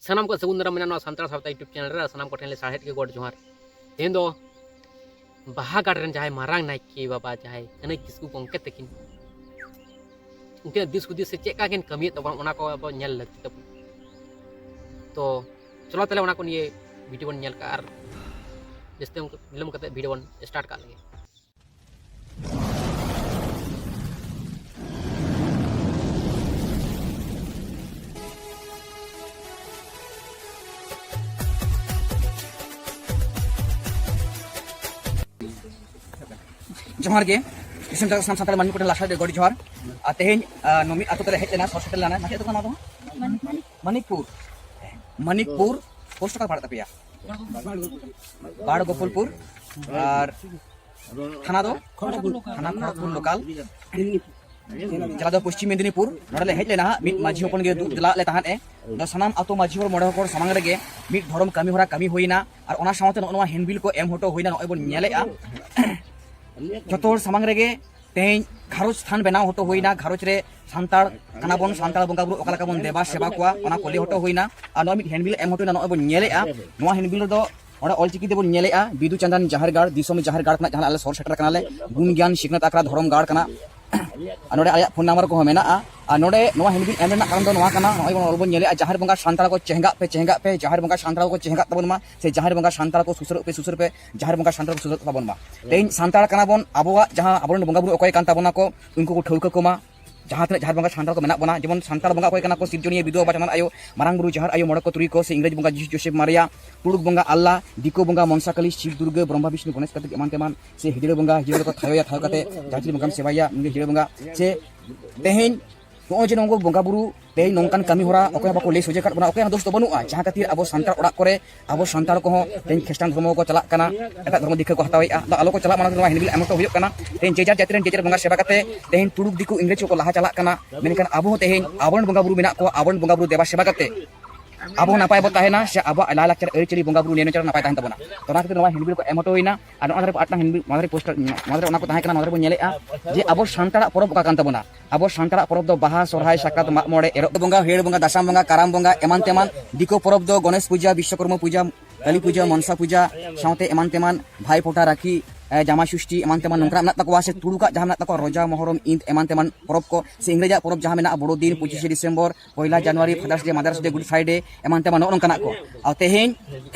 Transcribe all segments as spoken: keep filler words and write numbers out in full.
ᱥᱟᱱᱟᱢ ᱠᱚ ᱥᱟᱹᱜᱩᱱ ᱫᱟᱨᱟᱢ ᱢᱮᱱᱟᱜᱼᱟ ᱱᱚᱣᱟ ᱥᱟᱱᱛᱟᱲ ᱥᱟᱶᱛᱟ YouTube ᱪᱮᱱᱮᱞ ᱨᱮ᱾ ᱟᱨ ᱥᱟᱱᱟᱢ ᱠᱚᱴᱷᱮᱱ ᱞᱮ ᱥᱟᱨᱦᱮᱫ ᱜᱮ ᱜᱚᱰ ᱡᱚᱦᱟᱨ᱾ ᱛᱮᱦᱮᱧ ᱫᱚ ᱵᱟᱦᱟᱜᱟᱲ ᱨᱮᱱ ᱡᱟᱦᱟᱸᱭ ᱢᱟᱨᱟᱝ ᱱᱟᱭᱠᱮ ᱵᱟᱵᱟ, ᱡᱟᱦᱟᱸᱭ ᱠᱟᱹᱱᱟᱹᱭ ᱠᱤᱥᱠᱩ ᱜᱚᱢᱠᱮ ᱛᱟᱹᱠᱤᱱ, ᱩᱱᱠᱤᱱᱟᱜ ᱫᱤᱥ ᱦᱩᱫᱤᱥ ᱥᱮ ᱪᱮᱫ ᱞᱮᱠᱟ ᱠᱤᱱ ᱠᱟᱹᱢᱤᱭᱮᱫ ᱛᱟᱵᱚᱱᱟ, ᱚᱱᱟ ᱠᱚ ᱟᱵᱚ ᱧᱮᱞ ᱞᱟᱹᱠᱛᱤ ᱛᱟᱵᱚᱱ᱾ ᱛᱚ ᱪᱚᱞᱚ ᱛᱟᱦᱚᱞᱮ ᱚᱱᱟ ᱠᱚ ᱱᱤᱭᱮ ᱵᱷᱤᱰᱤᱭᱳ ᱵᱚᱱ ᱧᱮᱞ ᱠᱟᱜᱼᱟ ᱟᱨ ᱡᱟᱹᱥᱛᱤ ᱵᱤᱞᱚᱢ ᱠᱟᱛᱮ ᱵᱷᱤᱰᱤᱭᱳ ᱵᱚᱱ ᱥᱴᱟᱨᱴ ᱠᱟᱜ ᱞᱮᱜᱮ᱾ ᱡᱚᱦᱟᱨ ᱜᱮ᱾ ᱫᱤᱥᱚᱢ ᱡᱟᱠᱟᱛ ᱥᱟᱱᱟᱢ ᱥᱟᱱᱛᱟᱲ ᱢᱟᱹᱱᱢᱤ ᱠᱚᱴᱷᱮᱱ ᱞᱟᱥᱟᱲ ᱨᱮ ᱜᱚᱰ ᱡᱚᱦᱟᱨ᱾ ᱟᱨ ᱛᱮᱦᱮᱧ, ᱟᱨ, ᱱᱚᱣᱟ ᱢᱤᱫ ᱟᱹᱛᱩ ᱛᱮᱞᱮ ᱦᱮᱡ ᱞᱮᱱᱟ, ᱥᱚᱨ ᱥᱮᱴᱮᱨ ᱞᱮᱱᱟ᱾ ᱢᱟᱪᱮᱫ ᱫᱚ ᱠᱟᱱᱟ ᱫᱚ? ᱢᱟᱱᱤᱠᱯᱩᱨ᱾ ᱢᱟᱱᱤᱠᱯᱩᱨ᱾ ᱯᱳᱥᱴ ᱚᱠᱟ ᱯᱟᱲᱟᱜ ᱛᱟᱯᱮᱭᱟ? ᱵᱟᱲᱜᱳᱯᱩᱞᱯᱩᱨ᱾ ᱟᱨ ᱛᱷᱟᱱᱟ ᱫᱚ? ᱛᱷᱟᱱᱟ ᱠᱷᱚᱲᱚᱜᱽᱯᱩᱨ ᱞᱳᱠᱟᱞ᱾ ᱡᱮᱞᱟ ᱫᱚ ᱯᱚᱥᱪᱤᱢ ᱢᱮᱫᱤᱱᱤᱯᱩᱨ᱾ ᱱᱚᱰᱮ ᱞᱮ ᱦᱮᱡ ᱞᱮᱱᱟ ᱦᱟᱸᱜ, ᱢᱤᱫ ᱢᱟᱹᱡᱷᱤ ᱦᱚᱯᱚᱱ ᱜᱮ ᱫᱩᱲᱩᱵ ᱫᱮᱞᱟ ᱞᱮ ᱛᱟᱦᱮᱸᱫ ᱮ᱾ ᱟᱫᱚ ᱥᱟᱱᱟᱢ ᱟᱛᱳ ᱢᱟᱹᱡᱷᱤ ᱦᱚᱲ, ᱢᱚᱬᱮ ᱦᱚᱲ ᱥᱟᱢᱟᱝ ᱨᱮᱜᱮ ᱢᱤᱫ ᱫᱷᱚᱨᱚᱢ ᱠᱟᱹᱢᱤ ᱦᱚᱨᱟ ᱠᱟᱹᱢᱤ ᱦᱩᱭᱱᱟ᱾ ᱟᱨ ᱚᱱᱟ ᱥᱟᱶᱛᱮ ᱱᱚᱜᱼᱚ ᱱᱚᱣᱟ ᱦᱮᱱᱰᱵᱤᱞ ᱠᱚ ᱮᱢ ᱦᱚᱴᱚ ᱦᱩᱭᱱᱟ, ᱱᱚᱜᱼᱚᱭ ᱵᱚᱱ ᱧᱮᱞᱮᱫᱼᱟ᱾ ᱡᱚᱛᱚ ᱦᱚᱲ ᱥᱟᱢᱟᱝ ᱨᱮᱜᱮ ᱛᱮᱦᱮᱧ ᱜᱷᱟᱨᱚᱸᱡᱽ ᱛᱷᱟᱱ ᱵᱮᱱᱟᱣ ᱦᱚᱴᱚ ᱦᱩᱭᱱᱟ᱾ ᱜᱷᱟᱨᱚᱸᱡᱽ ᱨᱮ ᱥᱟᱱᱛᱟᱲ ᱠᱟᱱᱟ ᱵᱚᱱ, ᱥᱟᱱᱛᱟᱲ ᱵᱚᱸᱜᱟ ᱵᱩᱨᱩ ᱚᱠᱟ ᱞᱮᱠᱟ ᱵᱚᱱ ᱫᱮᱵᱟ ᱥᱮᱵᱟ ᱠᱚᱣᱟ, ᱚᱱᱟ ᱠᱚ ᱞᱟᱹᱭ ᱦᱚᱴᱚ ᱦᱩᱭᱱᱟ᱾ ᱟᱨ ᱱᱚᱜᱼᱚᱭ ᱢᱤᱫ ᱦᱮᱱᱰᱵᱤᱞ ᱮᱢ ᱦᱚᱴᱚᱭᱱᱟ, ᱱᱚᱜᱼᱚᱭ ᱵᱚᱱ ᱧᱮᱞᱮᱫᱼᱟ᱾ ᱱᱚᱣᱟ ᱦᱮᱱᱰᱵᱤᱞ ᱨᱮᱫᱚ ᱚᱸᱰᱮ ᱚᱞᱪᱤᱠᱤ ᱛᱮᱵᱚᱱ ᱧᱮᱞᱮᱫᱼᱟ, ᱵᱤᱫᱩ ᱪᱟᱸᱫᱟᱱ ᱡᱟᱦᱮᱨ ᱜᱟᱲ, ᱫᱤᱥᱚᱢ ᱡᱟᱦᱮᱨ ᱜᱟᱲ ᱠᱷᱚᱱᱟᱜ ᱡᱟᱦᱟᱸ ᱟᱞᱮ ᱥᱚᱨ ᱥᱮᱴᱮᱨ ᱠᱟᱱᱟᱞᱮ, ᱜᱩᱱ ᱜᱮᱭᱟᱱ ᱥᱤᱠᱷᱱᱟᱹᱛ ᱟᱠᱷᱲᱟ ᱫᱷᱚᱨᱚᱢ ᱜᱟᱲ ᱠᱟᱱᱟ᱾ ᱟᱨ ᱱᱚᱰᱮ ᱟᱞᱮᱭᱟᱜ ᱯᱷᱳᱱ ᱱᱟᱢᱵᱟᱨ ᱠᱚᱦᱚᱸ ᱢᱮᱱᱟᱜᱼᱟ᱾ ᱟᱨ ᱱᱚᱰᱮ ᱱᱚᱣᱟ ᱦᱮᱱᱰᱵᱤᱞ ᱮᱢ ᱨᱮᱱᱟᱜ ᱠᱟᱨᱚᱱ ᱫᱚ ᱱᱚᱣᱟ ᱠᱟᱱᱟ, ᱱᱚᱜᱼᱚᱭ ᱵᱚᱱ ᱚᱞ ᱵᱚᱱ ᱧᱮᱞᱮᱫᱼᱟ, ᱡᱟᱦᱮᱨ ᱵᱚᱸᱜᱟ ᱥᱟᱱᱛᱟᱲ ᱠᱚ ᱪᱮᱸᱜᱟᱜ ᱯᱮ, ᱪᱮᱸᱜᱟᱜ ᱯᱮ, ᱡᱟᱦᱮᱨ ᱵᱚᱸᱜᱟ ᱥᱟᱱᱛᱟᱲ ᱠᱚ ᱪᱮᱸᱜᱟᱜ ᱛᱟᱵᱚᱱ ᱢᱟ, ᱥᱮ ᱡᱟᱦᱮᱨ ᱵᱚᱸᱜᱟ ᱥᱟᱱᱛᱟᱲ ᱠᱚ ᱥᱩᱥᱟᱹᱨᱚᱜ ᱯᱮ, ᱥᱩᱥᱟᱹᱨ ᱯᱮ, ᱡᱟᱦᱮᱨ ᱵᱚᱸᱜᱟ ᱥᱟᱱᱛᱟᱲ ᱠᱚ ᱥᱩᱥᱟᱹᱨᱚᱜ ᱛᱟᱵᱚᱱ ᱢᱟ᱾ ᱛᱮᱦᱮᱧ ᱥᱟᱱᱛᱟᱲ ᱠᱟᱱᱟ ᱵᱚᱱ, ᱟᱵᱚᱣᱟᱜ ᱡᱟᱦᱟᱸ ᱟᱵᱚᱨᱮᱱ ᱵᱚᱸᱜᱟ ᱵᱩᱨᱩ ᱚᱠᱚᱭ ᱠᱟᱱ ᱛᱟᱵᱚᱱᱟ ᱠᱚ, ᱩᱱᱠᱩ ᱠᱚ ᱴᱷᱟᱹᱣᱠᱟᱹ ᱠᱚᱢᱟ᱾ ᱡᱟᱦᱟᱸ ᱛᱤᱱᱟᱹᱜ ᱡᱟᱦᱮᱨ ᱵᱚᱸᱜᱟ ᱥᱟᱱᱛᱟᱲ ᱠᱚ ᱢᱮᱱᱟᱜ ᱵᱚᱱᱟ, ᱡᱮᱢᱚᱱ ᱥᱟᱱᱛᱟᱲ ᱵᱚᱸᱜᱟ ᱚᱠᱚᱭ ᱠᱟᱱᱟ ᱠᱚ, ᱥᱤᱨᱡᱚᱱᱤᱭᱟᱹ ᱵᱤᱫᱩ ᱵᱟᱵᱟ ᱪᱟᱸᱫᱟᱱ ᱟᱭᱳ, ᱢᱟᱨᱟᱝ ᱵᱩᱨᱩ ᱡᱟᱦᱮᱨ ᱟᱭᱳ, ᱢᱚᱬᱮ ᱠᱚ ᱛᱩᱨᱩᱭ ᱠᱚ, ᱥᱮ ᱤᱝᱨᱮᱡᱽ ᱵᱚᱸᱜᱟ ᱡᱤᱥᱩ ᱡᱳᱥᱮᱯ ᱢᱟᱨᱤᱭᱟ, ᱛᱩᱲᱩᱠ ᱵᱚᱸᱜᱟ ᱟᱞᱞᱟ, ᱫᱤᱠᱩ ᱵᱚᱸᱜᱟ ᱢᱚᱱᱥᱟ ᱠᱟᱞᱤ, ᱥᱤᱵ ᱫᱩᱨᱜᱟᱹ, ᱵᱨᱚᱦᱢᱟ ᱵᱤᱥᱱᱩ ᱜᱚᱱᱮᱥ ᱠᱟᱨᱛᱤᱠ ᱮᱢᱟᱱ ᱛᱮᱢᱟᱱ, ᱥᱮ ᱦᱤᱡᱲᱟᱹ ᱵᱚᱸᱜᱟ, ᱦᱤᱡᱲᱟᱹ ᱫᱚᱠᱚ ᱛᱷᱟᱭᱚᱭᱟ, ᱛᱷᱟᱭᱚ ᱠᱟᱛᱮ ᱡᱟᱦᱟᱸ ᱪᱤᱞᱤ ᱵᱚᱸᱜᱟᱢ ᱥᱮᱵᱟᱭᱟ, ᱩᱱᱤ ᱜᱮ ᱦᱤᱡᱲᱟᱹ ᱵᱚᱸᱜᱟ᱾ ᱥᱮ ᱛᱮᱦᱮᱧ ᱱᱚᱜᱼᱚᱭ ᱡᱮ ᱱᱚᱣᱟ ᱵᱚᱸᱜᱟ ᱵᱩᱨᱩ ᱛᱮᱦᱮᱧ ᱱᱚᱝᱠᱟᱱ ᱠᱟᱹᱢᱤ ᱦᱚᱨᱟ ᱚᱠᱚᱭ ᱦᱚᱸ ᱵᱟᱠᱚ ᱞᱟᱹᱭ ᱥᱚᱡᱷᱮ ᱟᱠᱟᱫ ᱵᱚᱱᱟ, ᱚᱠᱚᱭᱟᱜ ᱦᱚᱸ ᱫᱳᱥ ᱫᱚ ᱵᱟᱹᱱᱩᱜᱼᱟ᱾ ᱡᱟᱦᱟᱸ ᱠᱷᱟᱹᱛᱤᱨ ᱟᱵᱚ ᱥᱟᱱᱛᱟᱲ ᱚᱲᱟᱜ ᱠᱚᱨᱮ ᱟᱵᱚ ᱥᱟᱱᱛᱟᱲ ᱠᱚᱦᱚᱸ ᱛᱮᱦᱮᱧ ᱠᱷᱨᱤᱥᱴᱟᱱ ᱫᱷᱚᱨᱢᱚ ᱠᱚ ᱪᱟᱞᱟᱜ ᱠᱟᱱᱟ, ᱮᱴᱟᱜ ᱫᱷᱚᱨᱢᱚ ᱫᱤᱠᱷᱟᱹ ᱠᱚ ᱦᱟᱛᱟᱣᱮᱫᱼᱟ᱾ ᱟᱫᱚ ᱟᱞᱚ ᱠᱚ ᱪᱟᱞᱟᱜ ᱢᱟ, ᱚᱱᱟ ᱠᱷᱟᱹᱛᱤᱨ ᱱᱚᱣᱟ ᱦᱮᱱᱰᱵᱤᱞ ᱮᱢ ᱦᱚᱴᱚ ᱦᱩᱭᱩᱜ ᱠᱟᱱᱟ᱾ ᱛᱮᱦᱮᱧ ᱡᱮ ᱡᱟᱨ ᱡᱟᱹᱛᱤ ᱨᱮᱱ ᱡᱮ ᱡᱟᱨ ᱵᱚᱸᱜᱟ ᱥᱮᱵᱟ ᱠᱟᱛᱮ ᱛᱮᱦᱮᱧ ᱛᱩᱲᱩᱠ, ᱫᱤᱠᱩ, ᱤᱝᱨᱮᱡᱽ ᱠᱚᱠᱚ ᱞᱟᱦᱟ ᱪᱟᱞᱟᱜ ᱠᱟᱱᱟ, ᱢᱮᱱᱠᱷᱟᱱ ᱟᱵᱚ ᱦᱚᱸ ᱛᱮᱦᱮᱧ ᱟᱵᱚᱨᱮᱱ ᱵᱚᱸᱜᱟ ᱵᱩᱨᱩ ᱢᱮᱱᱟᱜ ᱠᱚᱣᱟ, ᱟᱵᱚᱨᱮᱱ ᱵᱚᱸᱜᱟ ᱵᱩᱨᱩ ᱫᱮᱵᱟ ᱥᱮᱵᱟ ᱠᱟᱛᱮ ᱟᱵᱚ ᱱᱟᱯᱟᱭ ᱵᱚ ᱛᱟᱦᱮᱱᱟ, ᱥᱮ ᱟᱵᱚᱣᱟᱜ ᱞᱟᱭᱼᱞᱟᱠᱪᱟᱨ, ᱟᱹᱨᱤᱪᱟᱹᱞᱤ, ᱵᱚᱸᱜᱟ ᱵᱩᱨᱩ, ᱱᱮ ᱱᱮᱪᱟᱨ ᱱᱟᱯᱟᱭ ᱛᱟᱦᱮᱱ ᱛᱟᱵᱚᱱᱟ᱾ ᱛᱚ ᱚᱱᱟ ᱠᱷᱟᱹᱛᱤᱨ ᱱᱚᱣᱟ ᱦᱮᱱᱰᱵᱤᱞ ᱠᱚ ᱮᱢ ᱦᱚᱴᱚ ᱦᱩᱭᱱᱟ᱾ ᱟᱨ ᱱᱚᱣᱟ ᱫᱷᱟᱨᱮ ᱟᱨ ᱢᱤᱫᱴᱟᱝ ᱦᱮᱱᱰᱵᱤᱞ, ᱱᱚᱣᱟ ᱫᱷᱟᱨᱮ ᱯᱳᱥᱴᱟᱨ, ᱱᱚᱣᱟ ᱫᱷᱟᱨᱮ ᱚᱱᱟ ᱠᱚ ᱛᱟᱦᱮᱸ ᱠᱟᱱᱟ, ᱱᱚᱣᱟ ᱫᱷᱟᱨᱮ ᱵᱚᱱ ᱧᱮᱞᱮᱫᱼᱟ ᱡᱮ ᱟᱵᱚ ᱥᱟᱱᱛᱟᱲᱟᱜ ᱯᱚᱨᱚᱵᱽ ᱚᱠᱟ ᱠᱟᱱ ᱛᱟᱵᱚᱱᱟ᱾ ᱟᱵᱚ ᱥᱟᱱᱛᱟᱲᱟᱜ ᱯᱚᱨᱚᱵᱽ ᱫᱚ ᱵᱟᱦᱟ, ᱥᱚᱨᱦᱟᱭ, ᱥᱟᱠᱨᱟᱛ, ᱢᱟᱜ ᱢᱚᱬᱮ, ᱮᱨᱚᱜ ᱵᱚᱸᱜᱟ, ᱦᱮᱲ ᱵᱚᱸᱜᱟ, ᱫᱟᱥᱟᱢ ᱵᱚᱸᱜᱟ, ᱠᱟᱨᱟᱢ ᱵᱚᱸᱜᱟ, ᱮᱢᱟᱱ ᱛᱮᱢᱟᱱ᱾ ᱫᱤᱠᱩ ᱯᱚᱨᱚᱵᱽ ᱫᱚ ᱜᱚᱱᱮᱥ ᱯᱩᱡᱟ, ᱵᱤᱥᱥᱚᱠᱚᱨᱢᱟ ᱯᱩᱡᱟ, ᱠᱟᱞᱤ ᱯᱩᱡᱟ, ᱢᱚᱱᱥᱟ ᱯᱩᱡᱟ, ᱥᱟᱶᱛᱮ ᱮᱢᱟᱱ ᱛᱮᱢᱟᱱ, ᱵᱷᱟᱭ ᱯᱷᱳᱴᱟ, ᱨᱟᱠᱷᱤ, ᱮ, ᱡᱟᱢᱟᱭ ᱥᱩᱥᱴᱤ, ᱮᱢᱟᱱ ᱛᱮᱢᱟᱱ ᱱᱚᱝᱠᱟᱱᱟᱜ ᱢᱮᱱᱟᱜ ᱛᱟᱠᱚᱣᱟ, ᱥᱮ ᱛᱩᱲᱩᱠᱟᱜ ᱡᱟᱦᱟᱸ ᱢᱮᱱᱟᱜ ᱛᱟᱠᱚᱣᱟ, ᱨᱳᱡᱟ, ᱢᱚᱦᱚᱨᱚᱢ, ᱤᱫ, ᱮᱢᱟᱱ ᱛᱮᱢᱟᱱ ᱯᱚᱨᱚᱵᱽ ᱠᱚ, ᱥᱮ ᱤᱝᱨᱮᱡᱟᱜ ᱯᱚᱨᱚᱵᱽ ᱡᱟᱦᱟᱸ ᱢᱮᱱᱟᱜᱼᱟ, ᱵᱚᱲᱚ ᱫᱤᱱ, ᱯᱚᱸᱪᱤᱥᱮ ᱰᱤᱥᱮᱢᱵᱚᱨ, ᱯᱚᱭᱞᱟ ᱡᱟᱱᱩᱣᱟᱨᱤ, ᱯᱷᱟᱫᱟᱨᱥ ᱰᱮ, ᱢᱟᱫᱟᱨᱥ ᱰᱮ, ᱜᱩᱰ ᱯᱷᱨᱟᱭᱰᱮ, ᱮᱢᱟᱱ ᱛᱮᱢᱟᱱ ᱱᱚᱜᱼᱚ ᱱᱚᱝᱠᱟᱱᱟᱜ ᱠᱚ᱾ ᱟᱨ ᱛᱮᱦᱮᱧ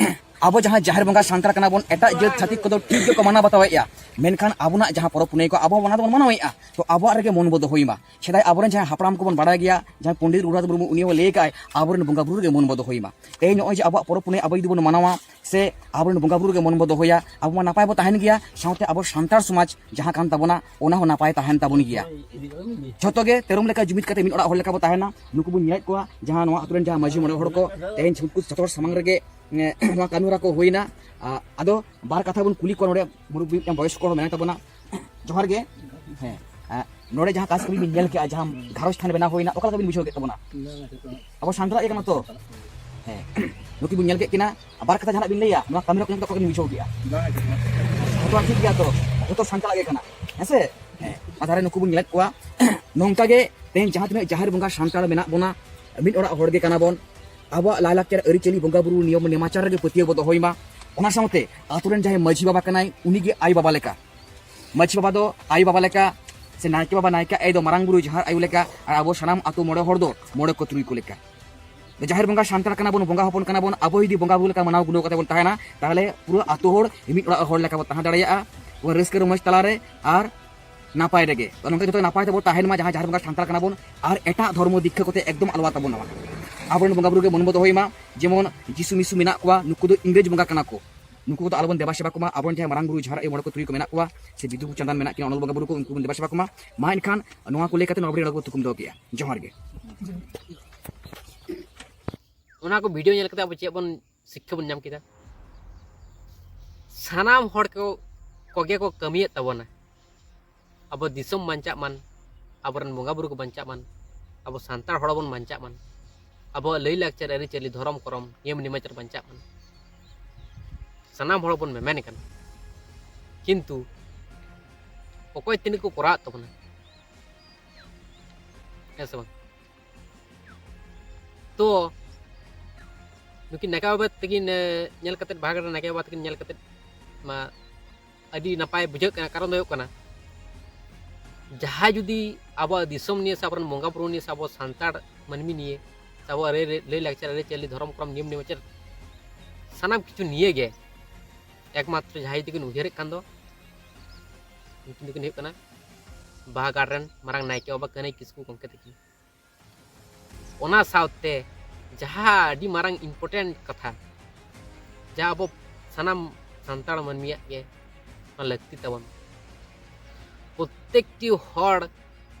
ᱟᱵᱚ ᱡᱟᱦᱟᱸ ᱡᱟᱦᱮᱨ ᱵᱚᱸᱜᱟ ᱥᱟᱱᱛᱟᱲ ᱠᱟᱱᱟ ᱵᱚᱱ, ᱮᱴᱟᱜ ᱡᱟᱹᱛ ᱪᱷᱟᱹᱛᱤᱠ ᱠᱚᱫᱚ ᱴᱷᱤᱠ ᱜᱮᱠᱚ ᱢᱟᱱᱟᱣ ᱵᱟᱛᱟᱣᱮᱫᱼᱟ, ᱢᱮᱱᱠᱷᱟᱱ ᱟᱵᱚᱱᱟᱜ ᱡᱟᱦᱟᱸ ᱯᱚᱨᱚᱵᱽ ᱯᱩᱱᱟᱹᱭ ᱠᱚ ᱟᱵᱚ ᱚᱱᱟ ᱫᱚᱵᱚᱱ ᱢᱟᱱᱟᱣᱮᱫᱼᱟ᱾ ᱛᱚ ᱟᱵᱚᱣᱟᱜ ᱨᱮᱜᱮ ᱢᱚᱱ ᱵᱚ ᱫᱚᱦᱚᱭ ᱢᱟ᱾ ᱥᱮᱫᱟᱭ ᱟᱵᱚᱨᱮᱱ ᱡᱟᱦᱟᱸᱭ ᱦᱟᱯᱲᱟᱢ ᱠᱚᱵᱚᱱ ᱵᱟᱲᱟᱭ ᱜᱮᱭᱟ, ᱡᱟᱦᱟᱸᱭ ᱯᱚᱱᱰᱤᱛ ᱨᱚᱜᱷᱩᱱᱟᱛᱷ ᱢᱩᱨᱢᱩ, ᱩᱱᱤ ᱦᱚᱸ ᱞᱟᱹᱭ ᱠᱟᱜᱼᱟᱭ, ᱟᱵᱚᱨᱮᱱ ᱵᱚᱸᱜᱟ ᱵᱩᱨᱩ ᱨᱮᱜᱮ ᱢᱚᱱ ᱵᱚ ᱫᱚᱦᱚᱭ ᱢᱟ᱾ ᱛᱮᱦᱮᱧ ᱱᱚᱜᱼᱚᱭ ᱡᱮ ᱟᱵᱚᱣᱟᱜ ᱯᱚᱨᱚᱵᱽ ᱯᱩᱱᱟᱹᱭ ᱟᱵᱚ ᱡᱩᱫᱤ ᱵᱚᱱ ᱢᱟᱱᱟᱣᱟ, ᱥᱮ ᱟᱵᱚᱨᱮᱱ ᱵᱚᱸᱜᱟ ᱵᱩᱨᱩ ᱨᱮᱜᱮ ᱢᱚᱱ ᱵᱚ ᱫᱚᱦᱚᱭᱟ, ᱟᱵᱚ ᱢᱟ ᱱᱟᱯᱟᱭ ᱵᱚ ᱛᱟᱦᱮᱱ ᱜᱮᱭᱟ, ᱥᱟᱶᱛᱮ ᱟᱵᱚ ᱥᱟᱱᱛᱟᱲ ᱥᱚᱢᱟᱡᱽ ᱡᱟᱦᱟᱸ ᱠᱟᱱ ᱛᱟᱵᱚᱱᱟ, ᱚᱱᱟ ᱦᱚᱸ ᱱᱟᱯᱟᱭ ᱛᱟᱦᱮᱱ ᱛᱟᱵᱚᱱ ᱜᱮᱭᱟ᱾ ᱡᱷᱚᱛᱚ ᱜᱮ ᱛᱮᱨᱚᱢ ᱞᱮᱠᱟ ᱡᱩᱢᱤᱫ ᱠᱟᱛᱮ ᱢᱤᱫ ᱚᱲᱟᱜ ᱦᱚᱲ ᱞᱮᱠᱟ ᱵᱚ ᱛᱟᱦᱮᱱᱟ᱾ ᱱᱩᱠᱩ ᱵᱚᱱ ᱧᱮᱞᱮᱫ ᱠᱚᱣᱟ, ᱡᱟᱦᱟᱸ ᱱᱚᱣᱟ ᱟᱛᱳ ᱨᱮᱱ ᱡᱟᱦᱟᱸ ᱢᱟᱹᱡᱷᱤ ᱢᱚᱬᱮ ᱦᱚᱲ ᱠᱚ ᱛᱮᱦᱮᱧ ᱩᱱᱠᱩ ᱡᱷᱚᱛᱚ ᱦᱚᱲ ᱥᱟᱢᱟᱝ ᱨᱮᱜᱮ, ᱮ, ᱱᱚᱣᱟ ᱠᱟᱹᱢᱤ ᱦᱚᱨᱟ ᱠᱚ ᱦᱩᱭᱱᱟ᱾ ᱟ, ᱟᱫᱚ ᱵᱟᱨ ᱠᱟᱛᱷᱟ ᱵᱚᱱ ᱠᱩᱞᱤ ᱠᱚᱣᱟ, ᱱᱚᱰᱮ ᱢᱩᱨᱩᱵᱵᱤ ᱢᱤᱫᱴᱟᱝ ᱵᱚᱭᱚᱥᱠᱚ ᱦᱚᱲ ᱢᱮᱱᱟᱭ ᱛᱟᱵᱚᱱᱟ᱾ ᱡᱚᱦᱟᱨ ᱜᱮ᱾ ᱦᱮᱸ, ᱟ, ᱱᱚᱰᱮ ᱡᱟᱦᱟᱸ ᱠᱟᱥ ᱠᱟᱹᱢᱤ ᱵᱤᱱ ᱧᱮᱞ ᱠᱮᱜᱼᱟ, ᱡᱟᱦᱟᱸ ᱜᱷᱟᱨᱚᱸᱡᱽ ᱛᱷᱟᱱ ᱵᱮᱱᱟᱣ ᱦᱩᱭᱱᱟ, ᱚᱠᱟ ᱞᱮᱠᱟ ᱵᱤᱱ ᱵᱩᱡᱷᱟᱹᱣ ᱠᱮᱫ ᱛᱟᱵᱚᱱᱟ? ᱟᱵᱚ ᱥᱟᱱᱛᱟᱲᱟᱜ ᱜᱮ ᱠᱟᱱᱟ ᱛᱚ? ᱦᱮᱸ, ᱱᱩᱠᱤᱱ ᱵᱤᱱ ᱧᱮᱞ ᱠᱮᱫ ᱠᱤᱱᱟ, ᱵᱟᱨ ᱠᱟᱛᱷᱟ ᱡᱟᱦᱟᱱᱟᱜ ᱵᱤᱱ ᱞᱟᱹᱭᱟ, ᱱᱚᱣᱟ ᱠᱟᱹᱢᱤ ᱦᱚᱨᱟ ᱠᱚ ᱧᱮᱞ ᱠᱟᱛᱮ ᱚᱠᱟ ᱞᱮᱠᱟ ᱵᱤᱱ ᱵᱩᱡᱷᱟᱹᱣ ᱠᱮᱜᱼᱟ? ᱡᱚᱛᱚᱣᱟᱜ ᱴᱷᱤᱠ ᱜᱮᱭᱟ ᱛᱚ? ᱡᱚᱛᱚ ᱥᱟᱱᱛᱟᱲᱟᱜ ᱜᱮ ᱠᱟᱱᱟ, ᱦᱮᱸ ᱥᱮ? ᱦᱮᱸ, ᱚᱱᱟ ᱫᱷᱟᱨᱮ ᱱᱩᱠᱩ ᱵᱚᱱ ᱧᱮᱞᱮᱫ ᱠᱚᱣᱟ᱾ ᱱᱚᱝᱠᱟ ᱜᱮ ᱛᱮᱦᱮᱧ ᱡᱟᱦᱟᱸ ᱛᱤᱱᱟᱹᱜ ᱡᱟᱦᱮᱨ ᱵᱚᱸᱜᱟ ᱥᱟᱱᱛᱟᱲ ᱢᱮᱱᱟᱜ ᱵᱚᱱᱟ, ᱢᱤᱫ ᱚᱲᱟᱜ ᱦᱚᱲ ᱜᱮ ᱠᱟᱱᱟ ᱵᱚᱱ᱾ ᱟᱵᱚᱣᱟᱜ ᱞᱟᱭᱼᱞᱟᱠᱪᱟᱨ, ᱟᱹᱨᱤᱪᱟᱹᱞᱤ, ᱵᱚᱸᱜᱟ ᱵᱩᱨᱩ, ᱱᱤᱭᱚᱢ ᱱᱮᱢᱟᱪᱟᱨ ᱨᱮᱜᱮ ᱯᱟᱹᱛᱭᱟᱹᱣ ᱵᱚ ᱫᱚᱦᱚᱭ ᱢᱟ᱾ ᱚᱱᱟ ᱥᱟᱶᱛᱮ ᱟᱛᱳ ᱨᱮᱱ ᱡᱟᱦᱟᱸᱭ ᱢᱟᱹᱡᱷᱤ ᱵᱟᱵᱟ ᱠᱟᱱᱟᱭ, ᱩᱱᱤᱜᱮ ᱟᱭᱳ ᱵᱟᱵᱟ ᱞᱮᱠᱟ᱾ ᱢᱟᱹᱡᱷᱤ ᱵᱟᱵᱟ ᱫᱚ ᱟᱭᱳ ᱵᱟᱵᱟ ᱞᱮᱠᱟ, ᱥᱮ ᱱᱟᱭᱠᱮ ᱵᱟᱵᱟ, ᱱᱟᱭᱠᱮ ᱟᱭᱳ ᱫᱚ ᱢᱟᱨᱟᱝ ᱵᱩᱨᱩ ᱡᱟᱦᱮᱨ ᱟᱭᱳ ᱞᱮᱠᱟ, ᱟᱨ ᱟᱵᱚ ᱥᱟᱱᱟᱢ ᱟᱛᱳ ᱢᱚᱬᱮ ᱦᱚᱲ ᱫᱚ ᱢᱚᱬᱮ ᱠᱚ ᱛᱩᱨᱩᱭ ᱠᱚ ᱞᱮᱠᱟ᱾ ᱡᱟᱦᱮᱨ ᱵᱚᱸᱜᱟ ᱥᱟᱱᱛᱟᱲ ᱠᱟᱱᱟ ᱵᱚᱱ, ᱵᱚᱸᱜᱟ ᱦᱚᱯᱚᱱ ᱠᱟᱱᱟ ᱵᱚᱱ, ᱟᱵᱚ ᱡᱩᱫᱤ ᱵᱚᱸᱜᱟ ᱵᱩᱨᱩ ᱞᱮᱠᱟ ᱢᱟᱱᱟᱣ ᱜᱩᱱᱟᱹᱣ ᱠᱟᱛᱮ ᱵᱚᱱ ᱛᱟᱦᱮᱱᱟ, ᱛᱟᱦᱚᱞᱮ ᱯᱩᱨᱟᱹ ᱟᱛᱳ ᱦᱚᱲ ᱢᱤᱫ ᱚᱲᱟᱜ ᱦᱚᱲ ᱞᱮᱠᱟ ᱵᱚᱱ ᱛᱟᱦᱮᱸ ᱫᱟᱲᱮᱭᱟᱜᱼᱟ, ᱯᱩᱨᱟᱹ ᱨᱟᱹᱥᱠᱟᱹ ᱨᱚᱢᱚᱡᱽ ᱛᱟᱞᱟᱨᱮ᱾ ᱟᱨ ᱱᱟᱯᱟᱭ ᱨᱮᱜᱮ᱾ ᱛᱚ, ᱱᱚᱝᱠᱟ ᱡᱚᱛᱚ ᱱᱟᱯᱟᱭ ᱛᱮᱵᱚ ᱛᱟᱦᱮᱱ ᱢᱟ, ᱡᱟᱦᱟᱸ ᱡᱟᱦᱮᱨ ᱵᱚᱸᱜᱟ ᱥᱟᱱᱛᱟᱲ ᱠᱟᱱᱟ ᱵᱚᱱ, ᱟᱨ ᱮᱴᱟᱜ ᱫᱷᱚᱨᱢᱚ ᱫᱤᱠᱠᱷᱟ ᱠᱚᱛᱮ ᱮᱠᱫᱚᱢ ᱟᱞᱚ ᱛᱟᱵᱚᱱ ᱱᱚᱣᱟ᱾ ᱟᱵᱚᱨᱮᱱ ᱵᱚᱸᱜᱟ ᱵᱩᱨᱩ ᱜᱮ ᱢᱚᱱ ᱵᱚ ᱫᱚᱦᱚᱭ ᱢᱟ᱾ ᱡᱮᱢᱚᱱ ᱡᱤᱥᱩ ᱢᱤᱥᱩ ᱢᱮᱱᱟᱜ ᱠᱚᱣᱟ, ᱱᱩᱠᱩ ᱫᱚ ᱤᱝᱨᱮᱡᱽ ᱵᱚᱸᱜᱟ ᱠᱟᱱᱟ ᱠᱚ, ᱱᱩᱠᱩ ᱠᱚᱫᱚ ᱟᱞᱚᱵᱚᱱ ᱫᱮᱵᱟ ᱥᱮᱵᱟ ᱠᱚᱢᱟ᱾ ᱟᱵᱚᱨᱮᱱ ᱡᱟᱦᱟᱸᱭ ᱢᱟᱨᱟᱝ ᱵᱩᱨᱩ, ᱡᱟᱦᱮᱨ ᱟᱭᱳ, ᱢᱚᱬᱮ ᱠᱚ ᱛᱩᱨᱩᱭ ᱠᱚ ᱢᱮᱱᱟᱜ ᱠᱚᱣᱟ, ᱥᱮ ᱵᱤᱫᱩ ᱪᱟᱸᱫᱟᱱ ᱢᱮᱱᱟᱜ ᱠᱤᱱᱟ, ᱚᱱᱚᱞ ᱵᱚᱸᱜᱟ ᱵᱩᱨᱩ ᱠᱚ, ᱩᱱᱠᱩ ᱵᱚᱱ ᱫᱮᱵᱟ ᱥᱮᱵᱟ ᱠᱚᱢᱟ᱾ ᱢᱟ ᱮᱱᱠᱷᱟᱱ ᱱᱚᱣᱟ ᱠᱚ ᱞᱟᱹᱭ ᱠᱟᱛᱮ ᱱᱚᱣᱟ ᱵᱚᱱ ᱛᱷᱩᱠᱩᱢ ᱫᱚᱦᱚ ᱠᱮᱜᱼᱟ᱾ ᱡᱚᱦᱟᱨ ᱜᱮ᱾ ᱚᱱᱟ ᱠᱚ ᱵᱷᱤᱰᱤᱭᱳ ᱧᱮᱞ ᱠᱟᱛᱮ ᱟᱵᱚ ᱪᱮᱫ ᱵᱚᱱ ᱥᱤᱠᱠᱷᱟ ᱵᱚᱱ ᱧᱟᱢ ᱠᱮᱫᱟ? ᱥᱟᱱᱟᱢ ᱦᱚᱲ ᱠᱚ, ᱠᱚᱜᱮ ᱠᱚ ᱠᱟᱹᱢᱤᱭᱮᱫ ᱛᱟᱵᱚᱱᱟ, ᱟᱵᱚ ᱫᱤᱥᱚᱢ ᱵᱟᱧᱪᱟᱜ ᱢᱟᱱ, ᱟᱵᱚᱨᱮᱱ ᱵᱚᱸᱜᱟ ᱵᱩᱨᱩ ᱠᱚ ᱵᱟᱧᱪᱟᱜ ᱢᱟᱱ, ᱟᱵᱚ ᱥᱟᱱᱛᱟᱲ ᱦᱚᱲ ᱵᱚᱱ ᱵᱟᱧᱪᱟᱜ ᱢᱟᱱ᱾ ᱟᱵᱚᱣᱟᱜ ᱞᱟᱹᱭᱼᱞᱟᱠᱪᱟᱨ, ᱟᱹᱨᱤᱪᱟᱹᱞᱤ, ᱫᱷᱚᱨᱚᱢ, ᱠᱚᱨᱚᱢ, ᱱᱤᱭᱚᱢ ᱱᱮᱢᱟᱪᱟᱨ ᱵᱟᱧᱪᱟᱜ ᱢᱟ᱾ ᱥᱟᱱᱟᱢ ᱦᱚᱲ ᱵᱚᱱ ᱢᱮᱢᱮᱱ ᱠᱟᱱᱟ, ᱠᱤᱱᱛᱩ ᱚᱠᱚᱭ ᱛᱤᱱᱟᱹᱜ ᱠᱚ ᱠᱚᱨᱟᱣᱮᱫ ᱛᱟᱵᱚᱱᱟ, ᱦᱮᱸ ᱥᱮ ᱵᱟᱝ? ᱛᱚ ᱱᱩᱠᱤᱱ ᱱᱟᱭᱠᱮ ᱵᱟᱵᱟ ᱛᱟᱹᱠᱤᱱ, ᱮ, ᱧᱮᱞ ᱠᱟᱛᱮᱫ, ᱵᱟᱦᱟ ᱜᱟᱲ ᱨᱮ ᱱᱟᱭᱠᱮ ᱵᱟᱵᱟ ᱛᱟᱹᱠᱤᱱ ᱧᱮᱞ ᱠᱟᱛᱮᱫ ᱢᱟ ᱟᱹᱰᱤ ᱱᱟᱯᱟᱭ ᱵᱩᱡᱷᱟᱹᱜ ᱠᱟᱱᱟ᱾ ᱠᱟᱨᱚᱱ ᱫᱚ ᱦᱩᱭᱩᱜ ᱠᱟᱱᱟ, ᱡᱟᱦᱟᱸᱭ ᱡᱩᱫᱤ ᱟᱵᱚᱣᱟᱜ ᱫᱤᱥᱚᱢ ᱱᱤᱭᱮ ᱥᱮ ᱟᱵᱚᱨᱮᱱ ᱵᱚᱸᱜᱟ ᱵᱩᱨᱩ ᱱᱤᱭᱮ ᱥᱮ ᱟᱵᱚ ᱥᱟᱱᱛᱟᱲ ᱢᱟᱹᱱᱢᱤ ᱱᱤᱭᱮ ᱥᱮ ᱟᱵᱚᱣᱟᱜ ᱞᱟᱹᱭ, ᱞᱟᱹᱭ ᱞᱟᱠᱪᱟᱨ, ᱟᱹᱨᱤᱪᱟᱹᱞᱤ, ᱫᱷᱚᱨᱚᱢ, ᱠᱚᱨᱚᱢ, ᱱᱤᱭᱚᱢ ᱱᱮᱢᱟᱪᱟᱨ, ᱥᱟᱱᱟᱢ ᱠᱤᱪᱷᱩ ᱱᱤᱭᱮ ᱜᱮ ᱮᱠᱢᱟᱛᱨᱚ ᱡᱟᱦᱟᱸᱭ ᱡᱩᱫᱤ ᱠᱤᱱ ᱩᱭᱦᱟᱹᱨᱮᱫ ᱠᱷᱟᱱ ᱫᱚ, ᱩᱱᱠᱤᱱ ᱫᱚᱠᱤᱱ ᱦᱩᱭᱩᱜ ᱠᱟᱱᱟ ᱵᱟᱦᱟ ᱜᱟᱲ ᱨᱮᱱ ᱢᱟᱨᱟᱝ ᱱᱟᱭᱠᱮ ᱵᱟᱵᱟ ᱠᱟᱹᱱᱟᱹᱭ ᱠᱤᱥᱠᱩ ᱜᱚᱢᱠᱮ ᱛᱟᱹᱠᱤᱱ᱾ ᱚᱱᱟ ᱥᱟᱶᱛᱮ ᱡᱟᱦᱟᱸ ᱟᱹᱰᱤ ᱢᱟᱨᱟᱝ important ᱠᱟᱛᱷᱟ, ᱡᱟᱦᱟᱸ ᱟᱵᱚ ᱥᱟᱱᱟᱢ ᱥᱟᱱᱛᱟᱲ ᱢᱟᱹᱱᱢᱤᱭᱟᱜ ᱜᱮ ᱚᱱᱟ ᱞᱟᱹᱠᱛᱤ ᱛᱟᱵᱚᱱ, ᱯᱨᱚᱛᱮᱠᱴᱤ ᱦᱚᱲ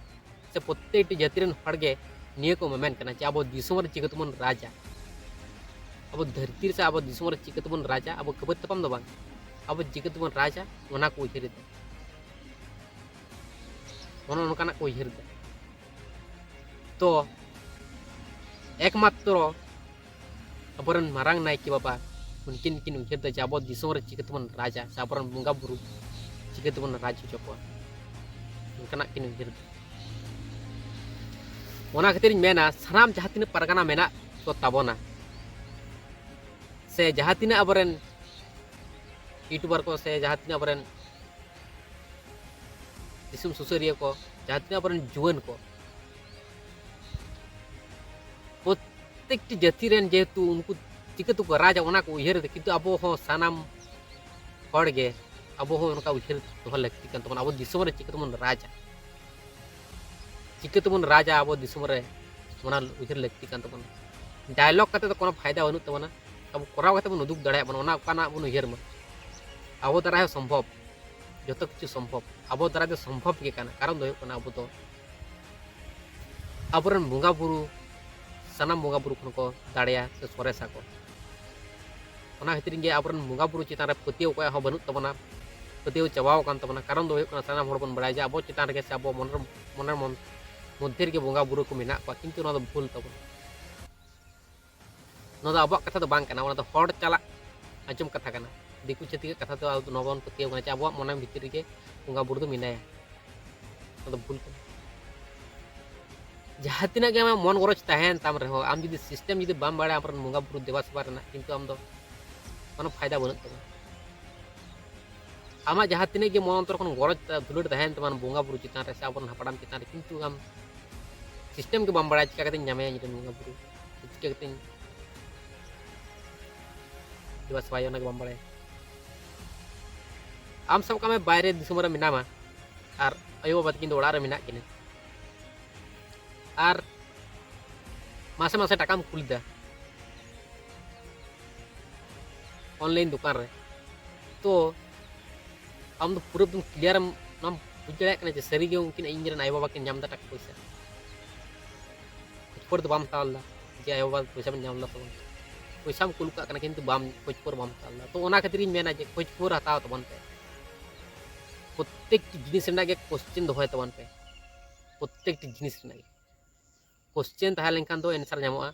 ᱥᱮ ᱯᱨᱚᱛᱮᱠᱴᱤ ᱡᱟᱹᱛᱤ ᱨᱮᱱ ᱦᱚᱲ ᱜᱮ ᱱᱤᱭᱟᱹ ᱠᱚ ᱢᱮᱢᱮᱱ ᱠᱟᱱᱟ ᱡᱮ ᱟᱵᱚ ᱫᱤᱥᱚᱢ ᱨᱮ ᱪᱤᱠᱟᱹ ᱛᱮᱵᱚᱱ ᱨᱟᱡᱟ, ᱟᱵᱚ ᱫᱷᱟᱹᱨᱛᱤ ᱨᱮ ᱥᱮ ᱟᱵᱚ ᱫᱤᱥᱚᱢ ᱨᱮ ᱪᱤᱠᱟᱹ ᱛᱮᱵᱚᱱ ᱨᱟᱡᱟ, ᱟᱵᱚ ᱠᱷᱟᱹᱯᱟᱹᱨᱤ ᱛᱟᱯᱟᱢ ᱫᱚ ᱵᱟᱝ, ᱟᱵᱚ ᱪᱤᱠᱟᱹ ᱛᱮᱵᱚᱱ ᱨᱟᱡᱟ ᱚᱱᱟ ᱠᱚ ᱩᱭᱦᱟᱹᱨ ᱮᱫᱟ, ᱚᱱᱮ ᱚᱱᱠᱟᱱᱟᱜ ᱠᱚ ᱩᱭᱦᱟᱹᱨ ᱮᱫᱟ᱾ ᱛᱚ ᱮᱠᱢᱟᱛᱨᱚ ᱟᱵᱚᱨᱮᱱ ᱢᱟᱨᱟᱝ ᱱᱟᱭᱠᱮ ᱵᱟᱵᱟ ᱩᱱᱠᱤᱱ ᱠᱤᱱ ᱩᱭᱦᱟᱹᱨ ᱮᱫᱟ ᱡᱮ ᱟᱵᱚ ᱫᱤᱥᱚᱢ ᱨᱮ ᱪᱤᱠᱟᱹ ᱛᱮᱵᱚᱱ ᱨᱟᱡᱟ ᱥᱮ ᱟᱵᱚᱨᱮᱱ ᱵᱚᱸᱜᱟ ᱵᱩᱨᱩ ᱪᱤᱠᱟᱹ ᱛᱮᱵᱚᱱ ᱨᱟᱡᱽ ᱦᱚᱪᱚ ᱠᱚᱣᱟ, ᱚᱱᱠᱟᱱᱟᱜ ᱠᱤᱱ ᱩᱭᱦᱟᱹᱨ ᱮᱫᱟ᱾ ᱚᱱᱟ ᱠᱷᱟᱹᱛᱤᱨᱤᱧ ᱢᱮᱱᱟ, ᱥᱟᱱᱟᱢ ᱡᱟᱦᱟᱸ ᱛᱤᱱᱟᱹᱜ ᱯᱟᱨᱜᱟᱱᱟ ᱢᱮᱱᱟᱜ ᱠᱚ ᱛᱟᱵᱚᱱᱟ ᱥᱮ ᱡᱟᱦᱟᱸ ᱛᱤᱱᱟᱹᱜ ᱟᱵᱚᱨᱮᱱ YouTuber ᱠᱚ ᱥᱮ ᱡᱟᱦᱟᱸ ᱛᱤᱱᱟᱹᱜ ᱟᱵᱚᱨᱮᱱ ᱫᱤᱥᱚᱢ ᱥᱩᱥᱟᱹᱨᱤᱭᱟᱹ ᱠᱚ, ᱡᱟᱦᱟᱸ ᱛᱤᱱᱟᱹᱜ ᱟᱵᱚᱨᱮᱱ ᱡᱩᱣᱟᱹᱱ ᱠᱚ, ᱯᱨᱚᱛᱮᱠᱴᱤ ᱡᱟᱹᱛᱤ ᱨᱮᱱ ᱡᱮᱦᱮᱛᱩ ᱩᱱᱠᱩ ᱪᱤᱠᱟᱹ ᱛᱮᱠᱚ ᱨᱟᱡᱟ ᱚᱱᱟ ᱠᱚ ᱩᱭᱦᱟᱹᱨ ᱮᱫᱟ, ᱠᱤᱱᱛᱩ ᱟᱵᱚ ᱦᱚᱸ ᱥᱟᱱᱟᱢ ᱦᱚᱲ ᱜᱮ ᱟᱵᱚ ᱦᱚᱸ ᱚᱱᱠᱟ ᱩᱭᱦᱟᱹᱨ ᱫᱚᱦᱚ ᱞᱟᱹᱠᱛᱤ ᱠᱟᱱ ᱛᱟᱵᱚᱱᱟ᱾ ᱟᱵᱚ ᱫᱤᱥᱚᱢ ᱨᱮ ᱪᱤᱠᱟᱹ ᱛᱮᱵᱚᱱ ᱨᱟᱡᱟ, ᱪᱤᱠᱟᱹ ᱛᱮᱵᱚᱱ ᱨᱟᱡᱟ ᱟᱵᱚ ᱫᱤᱥᱚᱢ ᱨᱮ, ᱚᱱᱟ ᱩᱭᱦᱟᱹᱨ ᱞᱟᱹᱠᱛᱤ ᱠᱟᱱ ᱛᱟᱵᱚᱱᱟ᱾ Dialogue ᱠᱟᱛᱮ ᱫᱚ ᱠᱳᱱᱳ ᱯᱷᱟᱭᱫᱟ ᱵᱟᱹᱱᱩᱜ ᱛᱟᱵᱚᱱᱟ᱾ ᱟᱵᱚ ᱠᱚᱨᱟᱣ ᱠᱟᱛᱮ ᱵᱚᱱ ᱩᱫᱩᱜ ᱫᱟᱲᱮᱭᱟᱜ ᱵᱚᱱᱟ, ᱚᱱᱟ ᱚᱱᱠᱟᱱᱟᱜ ᱵᱚᱱ ᱩᱭᱦᱟᱹᱨ ᱢᱟ᱾ ᱟᱵᱚ ᱫᱟᱨᱟᱭ ᱦᱚᱸ ᱥᱚᱢᱵᱷᱚᱵ, ᱡᱚᱛᱚ ᱠᱤᱪᱷᱩ ᱥᱚᱢᱵᱷᱚᱵ, ᱟᱵᱚ ᱫᱟᱨᱟᱭ ᱫᱚ ᱥᱚᱢᱵᱷᱚᱵ ᱜᱮ ᱠᱟᱱᱟ᱾ ᱠᱟᱨᱚᱱ ᱫᱚ ᱦᱩᱭᱩᱜ ᱠᱟᱱᱟ ᱟᱵᱚ ᱫᱚ ᱟᱵᱚᱨᱮᱱ ᱵᱚᱸᱜᱟ ᱵᱩᱨᱩ, ᱥᱟᱱᱟᱢ ᱵᱚᱸᱜᱟ ᱵᱩᱨᱩ ᱠᱷᱚᱱ ᱠᱚ ᱫᱟᱲᱮᱭᱟ ᱥᱮ ᱥᱚᱨᱮᱥᱟ ᱠᱚ᱾ ᱚᱱᱟ ᱠᱷᱟᱹᱛᱤᱨ ᱜᱮ ᱟᱵᱚᱨᱮᱱ ᱵᱚᱸᱜᱟ ᱵᱩᱨᱩ ᱪᱮᱛᱟᱱ ᱨᱮ ᱯᱟᱹᱛᱭᱟᱹᱣ ᱚᱠᱚᱭᱟᱜ ᱦᱚᱸ ᱵᱟᱹᱱᱩᱜ ᱛᱟᱵᱚᱱᱟ, ᱯᱟᱹᱛᱭᱟᱹᱣ ᱪᱟᱵᱟᱣ ᱟᱠᱟᱱ ᱛᱟᱵᱚᱱᱟ᱾ ᱠᱟᱨᱚᱱ ᱫᱚ ᱦᱩᱭᱩᱜ ᱠᱟᱱᱟ ᱥᱟᱱᱟᱢ ᱦᱚᱲ ᱵᱚᱱ ᱵᱟᱲᱟᱭᱟ ᱡᱮ ᱟᱵᱚ ᱪᱮᱛᱟᱱ ᱨᱮᱜᱮ ᱥᱮ ᱟᱵᱚ ᱢᱚᱱᱮᱨ, ᱢᱚᱱᱮᱨ ᱢᱚᱱ-, ᱢᱚᱫᱽᱫᱷᱮ ᱨᱮᱜᱮ ᱵᱚᱸᱜᱟ ᱵᱩᱨᱩ ᱠᱚ ᱢᱮᱱᱟᱜ ᱠᱚᱣᱟ, ᱠᱤᱱᱛᱩ ᱱᱚᱣᱟ ᱫᱚ ᱵᱷᱩᱞ ᱛᱟᱵᱚᱱ᱾ ᱱᱚᱣᱟ ᱫᱚ ᱟᱵᱚᱣᱟᱜ ᱠᱟᱛᱷᱟ ᱫᱚ ᱵᱟᱝ ᱠᱟᱱᱟ, ᱚᱱᱟ ᱫᱚ ᱦᱚᱲ ᱪᱟᱞᱟᱜ ᱟᱸᱡᱚᱢ ᱠᱟᱛᱷᱟ ᱠᱟᱱᱟ᱾ ᱫᱤᱠᱩ ᱪᱷᱟᱹᱛᱤᱠᱟᱜ ᱠᱟᱛᱷᱟ ᱫᱚ ᱟᱵᱚ ᱱᱚᱣᱟ ᱵᱚᱱ ᱯᱟᱹᱛᱭᱟᱹᱣ ᱠᱟᱱᱟ ᱡᱮ ᱟᱵᱚᱣᱟᱜ ᱢᱚᱱᱮ ᱵᱷᱤᱛᱤᱨ ᱨᱮᱜᱮ ᱵᱚᱸᱜᱟ ᱵᱩᱨᱩ ᱫᱚ ᱢᱮᱱᱟᱭᱟ᱾ ᱚᱱᱟ ᱫᱚ ᱵᱷᱩᱞ ᱠᱟᱱᱟ᱾ ᱡᱟᱦᱟᱸ ᱛᱤᱱᱟᱹᱜ ᱜᱮ ᱟᱢᱟᱜ ᱢᱚᱱ ᱜᱚᱨᱚᱡᱽ ᱛᱟᱦᱮᱱ ᱛᱟᱢ ᱨᱮᱦᱚᱸ, ᱟᱢ ᱡᱩᱫᱤ system ᱡᱩᱫᱤ ᱵᱟᱢ ᱵᱟᱲᱟᱭᱟ ᱟᱢᱨᱮᱱ ᱵᱚᱸᱜᱟ ᱵᱩᱨᱩ ᱫᱮᱵᱟ ᱥᱮᱵᱟ ᱨᱮᱱᱟᱜ, ᱠᱤᱱᱛᱩ ᱟᱢ ᱫᱚ ᱠᱳᱱᱳ ᱯᱷᱟᱭᱫᱟ ᱵᱟᱹᱱᱩᱜ ᱛᱟᱢᱟ᱾ ᱟᱢᱟᱜ ᱡᱟᱦᱟᱸ ᱛᱤᱱᱟᱹᱜ ᱜᱮ ᱢᱚᱱ ᱚᱱᱛᱚᱨ ᱠᱷᱚᱱ ᱜᱚᱨᱚᱡᱽ ᱫᱩᱞᱟᱹᱲ ᱛᱟᱦᱮᱱ ᱛᱟᱢᱟ ᱵᱚᱸᱜᱟ ᱵᱩᱨᱩ ᱪᱮᱛᱟᱱ ᱨᱮ ᱥᱮ ᱟᱵᱚᱨᱮᱱ ᱦᱟᱯᱲᱟᱢ ᱪᱮᱛᱟᱱ ᱨᱮ, ᱠᱤᱱᱛᱩ ᱟᱢ system ᱜᱮ ᱵᱟᱢ ᱵᱟᱲᱟᱭᱟ, ᱪᱤᱠᱟ ᱠᱟᱛᱮᱧ ᱧᱟᱢᱮᱭᱟ ᱤᱧᱨᱮᱱ ᱵᱚᱸᱜᱟ ᱵᱩᱨᱩ, ᱪᱤᱠᱟ ᱠᱟᱛᱮᱧ ᱫᱮᱵᱟ ᱥᱮᱵᱟᱭᱟ, ᱚᱱᱟ ᱜᱮ ᱵᱟᱢ ᱵᱟᱲᱟᱭᱟ᱾ ᱟᱢ ᱥᱟᱵ ᱠᱟᱜ ᱢᱮ ᱵᱟᱭᱨᱮ ᱫᱤᱥᱚᱢ ᱨᱮ ᱢᱮᱱᱟᱢᱟ ᱟᱨ ᱟᱭᱳᱼᱵᱟᱵᱟ ᱛᱟᱹᱠᱤᱱ ᱫᱚ ᱚᱲᱟᱜ ᱨᱮ ᱢᱮᱱᱟᱜ ᱠᱤᱱᱟ, ᱟᱨ ᱢᱟᱥᱮ ᱢᱟᱥᱮ ᱴᱟᱠᱟᱢ ᱠᱩᱞ ᱮᱫᱟ online ᱫᱚᱠᱟᱱ ᱨᱮ, ᱛᱚ ᱟᱢ ᱫᱚ ᱯᱩᱨᱟᱹ ᱮᱠᱫᱚᱢ clear ᱮᱢ, ᱚᱱᱟᱢ ᱵᱩᱡᱽ ᱫᱟᱲᱮᱭᱟᱜ ᱠᱟᱱᱟ ᱡᱮ ᱥᱟᱹᱨᱤᱜᱮ ᱩᱱᱠᱤᱱ ᱤᱧ ᱨᱮᱱ ᱟᱭᱳᱼᱵᱟᱵᱟ ᱠᱤᱱ ᱧᱟᱢ ᱮᱫᱟ ᱴᱟᱠᱟ ᱯᱚᱭᱥᱟ᱾ ᱠᱷᱚᱡᱽ ᱠᱷᱚᱵᱚᱨ ᱫᱚ ᱵᱟᱢ ᱦᱟᱛᱟᱣ ᱞᱮᱫᱟ ᱡᱮ ᱟᱭᱳᱼᱵᱟᱵᱟ ᱯᱚᱭᱥᱟ ᱵᱚᱱ ᱧᱟᱢ ᱞᱮᱫᱟ ᱥᱮ ᱵᱟᱝ, ᱯᱚᱭᱥᱟᱢ ᱠᱩᱞ ᱠᱟᱜ ᱠᱟᱱᱟ ᱠᱤᱱᱛᱩ ᱵᱟᱢ, ᱠᱷᱚᱡᱽ ᱠᱷᱚᱵᱚᱨ ᱵᱟᱢ ᱦᱟᱛᱟᱣ ᱞᱮᱫᱟ᱾ ᱛᱚ ᱚᱱᱟ ᱠᱷᱟᱹᱛᱤᱨ ᱤᱧ ᱢᱮᱱᱟ ᱡᱮ ᱠᱷᱚᱡᱽ ᱠᱷᱚᱵᱚᱨ ᱦᱟᱛᱟᱣ ᱛᱟᱵᱚᱱ ᱯᱮ, ᱯᱨᱚᱛᱛᱮᱠᱴᱤ ᱡᱤᱱᱤᱥ ᱨᱮᱱᱟᱜ ᱜᱮ question ᱫᱚᱦᱚᱭ ᱛᱟᱵᱚᱱ ᱯᱮ, ᱯᱨᱚᱛᱛᱮᱠᱴᱤ ᱡᱤᱱᱤᱥ ᱨᱮᱱᱟᱜ ᱜᱮ᱾ Question ᱛᱟᱦᱮᱸ ᱞᱮᱱᱠᱷᱟᱱ ᱫᱚ answer ᱧᱟᱢᱚᱜᱼᱟ,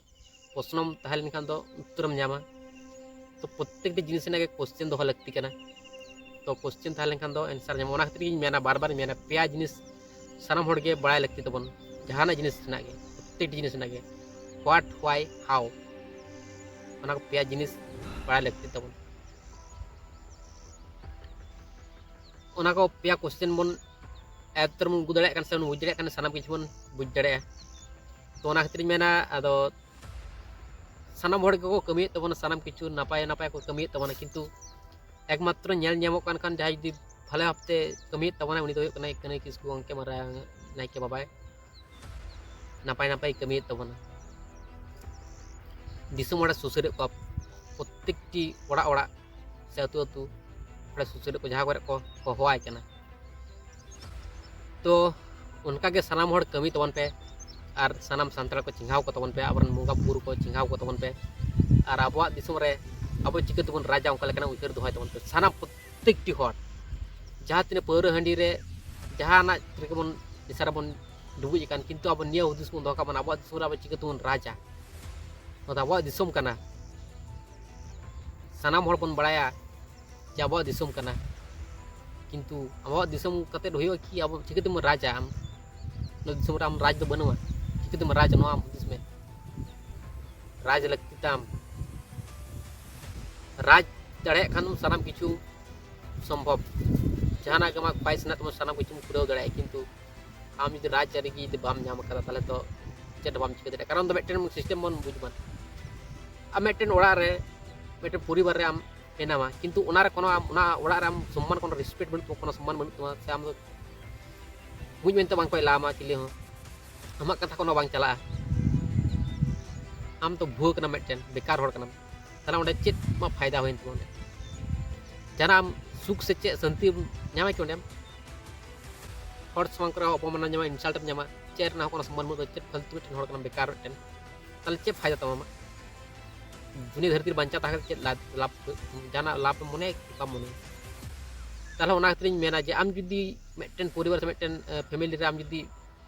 ᱯᱨᱚᱥᱱᱚ ᱛᱟᱦᱮᱸ ᱞᱮᱱᱠᱷᱟᱱ ᱫᱚ ᱩᱛᱛᱚᱨᱮᱢ ᱧᱟᱢᱟ᱾ ᱛᱚ ᱯᱨᱚᱛᱛᱮᱠᱴᱤ ᱡᱤᱱᱤᱥ ᱨᱮᱱᱟᱜ ᱜᱮ question ᱫᱚᱦᱚ ᱞᱟᱹᱠᱛᱤ ᱠᱟᱱᱟ᱾ ᱛᱚ question ᱛᱟᱦᱮᱸ ᱞᱮᱱᱠᱷᱟᱱ ᱫᱚ answer ᱧᱟᱢᱚᱜᱼᱟ᱾ ᱚᱱᱟ ᱠᱷᱟᱹᱛᱤᱨ ᱜᱤᱧ ᱢᱮᱱᱟ, ᱵᱟᱨ ᱵᱟᱨ ᱢᱮᱱᱟ, ᱯᱮᱭᱟ ᱡᱤᱱᱤᱥ ᱥᱟᱱᱟᱢ ᱦᱚᱲ ᱜᱮ ᱵᱟᱲᱟᱭ ᱞᱟᱹᱠᱛᱤ ᱛᱟᱵᱚᱱ, ᱡᱟᱦᱟᱱᱟᱜ ᱡᱤᱱᱤᱥ ᱨᱮᱱᱟᱜ ᱜᱮ, ᱯᱨᱚᱛᱛᱮᱠᱴᱤ ᱡᱤᱱᱤᱥ ᱨᱮᱱᱟᱜ ᱜᱮ, what, why, how, ᱚᱱᱟ ᱠᱚ ᱯᱮᱭᱟ ᱡᱤᱱᱤᱥ ᱵᱟᱲᱟᱭ ᱞᱟᱹᱠᱛᱤ ᱛᱟᱵᱚᱱ᱾ ᱚᱱᱟ ᱠᱚ ᱯᱮᱭᱟ question ᱵᱚᱱ ᱮᱛᱚᱨ ᱵᱚᱱ ᱟᱹᱜᱩ ᱫᱟᱲᱮᱭᱟᱜ ᱠᱟᱱᱟ ᱥᱮ ᱵᱚᱱ ᱵᱩᱡᱽ ᱫᱟᱲᱮᱭᱟᱜ ᱠᱟᱱᱟ, ᱥᱟᱱᱟᱢ ᱠᱤᱪᱷᱩ ᱵᱚᱱ ᱵᱩᱡᱽ ᱫᱟᱲᱮᱭᱟᱜᱼᱟ᱾ ᱛᱚ ᱚᱱᱟ ᱠᱷᱟᱹᱛᱤᱨ ᱤᱧ ᱢᱮᱱᱟ, ᱟᱫᱚ ᱥᱟᱱᱟᱢ ᱦᱚᱲ ᱜᱮᱠᱚ ᱠᱟᱹᱢᱤᱭᱮᱫ ᱛᱟᱵᱚᱱᱟ, ᱥᱟᱱᱟᱢ ᱠᱤᱪᱷᱩ ᱱᱟᱯᱟᱭ ᱱᱟᱯᱟᱭ ᱠᱚ ᱠᱟᱹᱢᱤᱭᱮᱫ ᱛᱟᱵᱚᱱᱟ, ᱠᱤᱱᱛᱩ ᱮᱠᱢᱟᱛᱨᱚ ᱧᱮᱞ ᱧᱟᱢᱚᱜ ᱠᱟᱱ ᱠᱷᱟᱱ ᱡᱟᱦᱟᱸᱭ ᱡᱩᱫᱤ ᱵᱷᱟᱞᱮ ᱵᱷᱟᱵᱛᱮ ᱠᱟᱹᱢᱤᱭᱮᱫ ᱛᱟᱵᱚᱱᱟᱭ, ᱩᱱᱤ ᱫᱚ ᱦᱩᱭᱩᱜ ᱠᱟᱱᱟᱭ ᱠᱟᱹᱱᱟᱹᱭ ᱠᱤᱥᱠᱩ ᱜᱚᱢᱠᱮ, ᱢᱟᱨᱟᱝ ᱱᱟᱭᱠᱮ ᱵᱟᱵᱟᱭ ᱱᱟᱯᱟᱭ ᱱᱟᱯᱟᱭ ᱠᱟᱹᱢᱤᱭᱮᱫ ᱛᱟᱵᱚᱱᱟ᱾ ᱫᱤᱥᱚᱢ ᱦᱚᱲᱮ ᱥᱩᱥᱟᱹᱨᱮᱫ ᱠᱚᱣᱟ, ᱯᱨᱚᱛᱛᱮᱠᱴᱤ ᱚᱲᱟᱜ ᱚᱲᱟᱜ ᱥᱮ ᱟᱹᱛᱩ ᱟᱹᱛᱩ ᱚᱸᱰᱮ ᱥᱩᱥᱟᱹᱨᱮᱫ ᱠᱚ, ᱡᱟᱦᱟᱸ ᱠᱚᱨᱮ ᱠᱚ ᱦᱚᱦᱚᱣᱟᱭ ᱠᱟᱱᱟ᱾ ᱛᱚ ᱚᱱᱠᱟᱜᱮ ᱥᱟᱱᱟᱢ ᱦᱚᱲ ᱠᱟᱹᱢᱤ ᱛᱟᱵᱚᱱ ᱯᱮ, ᱟᱨ ᱥᱟᱱᱟᱢ ᱥᱟᱱᱛᱟᱲ ᱠᱚ ᱪᱮᱸᱜᱷᱟᱣ ᱠᱚ ᱛᱟᱵᱚᱱ ᱯᱮ, ᱟᱵᱚᱨᱮᱱ ᱵᱚᱸᱜᱟ ᱵᱩᱨᱩ ᱠᱚ ᱪᱮᱸᱜᱷᱟᱣ ᱠᱚ ᱛᱟᱵᱚᱱ ᱯᱮ, ᱟᱨ ᱟᱵᱚᱣᱟᱜ ᱫᱤᱥᱚᱢ ᱨᱮ ᱟᱵᱚ ᱪᱤᱠᱟᱹ ᱛᱮᱵᱚᱱ ᱨᱟᱡᱟ, ᱚᱱᱠᱟ ᱞᱮᱠᱟᱱᱟᱜ ᱩᱭᱦᱟᱹᱨ ᱫᱚᱦᱚᱭ ᱛᱟᱵᱚᱱ ᱯᱮ ᱥᱟᱱᱟᱢ ᱯᱨᱚᱛᱛᱮᱠᱴᱤ ᱦᱚᱲ᱾ ᱡᱟᱦᱟᱸ ᱛᱤᱱᱟᱹᱜ ᱯᱟᱹᱣᱨᱟᱹ ᱦᱟᱺᱰᱤ ᱨᱮ ᱡᱟᱦᱟᱱᱟᱜ ᱨᱮᱜᱮ ᱵᱚᱱ ᱱᱮᱥᱟ ᱨᱮᱵᱚᱱ ᱰᱩᱵᱩᱡ ᱟᱠᱟᱱ, ᱠᱤᱱᱛᱩ ᱟᱵᱚ ᱱᱤᱭᱟᱹ ᱦᱩᱫᱤᱥ ᱵᱚᱱ ᱫᱚᱦᱚ ᱠᱟᱜ ᱵᱚᱱ, ᱟᱵᱚᱣᱟᱜ ᱫᱤᱥᱚᱢ ᱨᱮ ᱟᱵᱚ ᱪᱤᱠᱟᱹ ᱛᱮᱵᱚᱱ ᱨᱟᱡᱟ, ᱱᱚᱣᱟ ᱫᱚ ᱟᱵᱚᱣᱟᱜ ᱫᱤᱥᱚᱢ ᱠᱟᱱᱟ᱾ ᱥᱟᱱᱟᱢ ᱦᱚᱲ ᱵᱚᱱ ᱵᱟᱲᱟᱭᱟ ᱡᱮ ᱟᱵᱚᱣᱟᱜ ᱫᱤᱥᱚᱢ ᱠᱟᱱᱟ, ᱠᱤᱱᱛᱩ ᱟᱵᱚᱣᱟᱜ ᱫᱤᱥᱚᱢ ᱠᱟᱛᱮᱫ ᱦᱩᱭᱩᱜᱼᱟ ᱠᱤ? ᱟᱵᱚ ᱪᱤᱠᱟᱹᱛᱮᱢ ᱨᱟᱡᱟ ᱟᱢ? ᱱᱚᱣᱟ ᱫᱤᱥᱚᱢ ᱨᱮ ᱟᱢ ᱨᱟᱡᱽ ᱫᱚ ᱵᱟᱹᱱᱩᱜᱼᱟ, ᱪᱤᱠᱟᱹᱛᱮᱢ ᱨᱟᱡᱟ? ᱱᱚᱣᱟ ᱟᱢ ᱦᱩᱫᱤᱥ ᱢᱮ᱾ ᱨᱟᱡᱽ ᱞᱟᱹᱠᱛᱤ ᱛᱟᱢ᱾ ᱨᱟᱡᱽ ᱫᱟᱲᱮᱭᱟᱜ ᱠᱷᱟᱱ ᱥᱟᱱᱟᱢ ᱠᱤᱪᱷᱩ ᱥᱚᱢᱵᱷᱚᱵ᱾ ᱡᱟᱦᱟᱱᱟᱜ ᱜᱮ ᱟᱢᱟᱜ ᱠᱷᱚᱣᱟᱭᱤᱥ ᱦᱮᱱᱟᱜ ᱛᱟᱢᱟ, ᱥᱟᱱᱟᱢ ᱠᱤᱪᱷᱩᱢ ᱯᱩᱨᱟᱹᱣ ᱫᱟᱲᱮᱭᱟᱜᱼᱟ, ᱠᱤᱱᱛᱩ ᱟᱢ ᱡᱩᱫᱤ ᱨᱟᱡᱽ ᱟᱹᱨᱤ ᱜᱮ ᱡᱩᱫᱤ ᱵᱟᱢ ᱧᱟᱢ ᱟᱠᱟᱫᱟ, ᱛᱟᱦᱚᱞᱮ ᱛᱚ ᱪᱮᱫ ᱦᱚᱸ ᱵᱟᱢ ᱪᱤᱠᱟᱹ ᱫᱟᱲᱮᱭᱟᱜᱼᱟ᱾ ᱠᱟᱨᱚᱱ ᱫᱚ ᱢᱤᱫᱴᱮᱱ system ᱵᱚᱱ ᱵᱩᱡᱽ ᱢᱟ᱾ ᱟᱢ ᱢᱤᱫᱴᱮᱱ ᱚᱲᱟᱜ ᱨᱮ, ᱢᱤᱫᱴᱮᱱ ᱯᱚᱨᱤᱵᱟᱨ ᱨᱮ ᱟᱢ ᱢᱮᱱᱟᱢᱟ, ᱠᱤᱱᱛᱩ ᱚᱱᱟ ᱨᱮ ᱠᱳᱱᱳ, ᱟᱢ ᱚᱱᱟ ᱚᱲᱟᱜ ᱨᱮ ᱟᱢ ᱥᱚᱢᱢᱟᱱ, ᱠᱳᱱᱳ respect ᱵᱟᱹᱱᱩᱜ ᱛᱟᱢᱟ, ᱠᱳᱱᱳ ᱥᱚᱢᱢᱟᱱ ᱵᱟᱹᱱᱩᱜ ᱛᱟᱢᱟ, ᱥᱮ ᱟᱢ ᱫᱚ ᱢᱩᱡᱽ ᱢᱮᱱᱛᱮ ᱵᱟᱝ ᱠᱚ ᱮᱞᱟᱣᱟᱢᱟ ᱪᱤᱞᱤ ᱦᱚᱸ, ᱟᱢᱟᱜ ᱠᱟᱛᱷᱟ ᱠᱳᱱᱳ ᱵᱟᱝ ᱪᱟᱞᱟᱜᱼᱟ, ᱟᱢ ᱫᱚ ᱵᱷᱩᱣᱟᱹ ᱠᱟᱱᱟᱢ, ᱢᱤᱫᱴᱮᱱ ᱵᱮᱠᱟᱨ ᱦᱚᱲ ᱠᱟᱱᱟᱢ, ᱛᱟᱦᱚᱞᱮ ᱚᱸᱰᱮ ᱪᱮᱫ ᱟᱢᱟᱜ ᱯᱷᱟᱭᱫᱟ ᱦᱩᱭᱮᱱ ᱛᱟᱢᱟ? ᱚᱸᱰᱮ ᱡᱟᱦᱟᱱᱟᱜ ᱟᱢ ᱥᱩᱠ ᱥᱮ ᱪᱮᱫ ᱥᱟᱹᱱᱛᱤ ᱧᱟᱢᱟ ᱠᱤ ᱚᱸᱰᱮ? ᱟᱢ ᱦᱚᱲ ᱥᱟᱢᱟᱝ ᱠᱚᱨᱮ ᱚᱯᱚᱢᱟᱱ ᱮᱢ ᱧᱟᱢᱟ, insult ᱮᱢ ᱧᱟᱢᱟ, ᱪᱮᱫ ᱨᱮᱱᱟᱜ ᱦᱚᱸ ᱠᱳᱱᱳ ᱥᱚᱢᱢᱟᱱ ᱵᱟᱹᱱᱩᱜ ᱛᱟᱢᱟ, ᱪᱮᱫ ᱯᱷᱟᱞᱛᱩ ᱢᱤᱫᱴᱮᱱ ᱦᱚᱲ ᱠᱟᱱᱟᱢ, ᱵᱮᱠᱟᱨ ᱢᱤᱫᱴᱮᱱ᱾ ᱛᱟᱦᱚᱞᱮ ᱪᱮᱫ ᱯᱷᱟᱭᱫᱟ ᱛᱟᱢᱟ ᱟᱢᱟᱜ? ᱫᱩᱱᱤᱭᱟᱹ ᱫᱷᱟᱹᱨᱛᱤ ᱨᱮ ᱵᱟᱧᱪᱟᱣ ᱛᱟᱦᱮᱸ ᱠᱟᱛᱮ ᱪᱮᱫ ᱞᱟᱵᱷ, ᱞᱟᱵᱷ, ᱡᱟᱦᱟᱱᱟᱜ ᱞᱟᱵᱷ ᱮᱢ ᱢᱚᱱᱮᱭᱟ ᱠᱤ? ᱵᱟᱢ ᱢᱚᱱᱮᱭᱟ᱾ ᱛᱟᱦᱚᱞᱮ ᱚᱱᱟ ᱠᱷᱟᱹᱛᱤᱨᱤᱧ ᱢᱮᱱᱟ ᱡᱮ ᱟᱢ ᱡᱩᱫᱤ ᱢᱤᱫᱴᱮᱱ ᱯᱚᱨᱤᱵᱟᱨ ᱥᱮ ᱢᱤᱫᱴᱮᱱ, ᱮ, family ᱨᱮ ᱟᱢ ᱡᱩᱫᱤ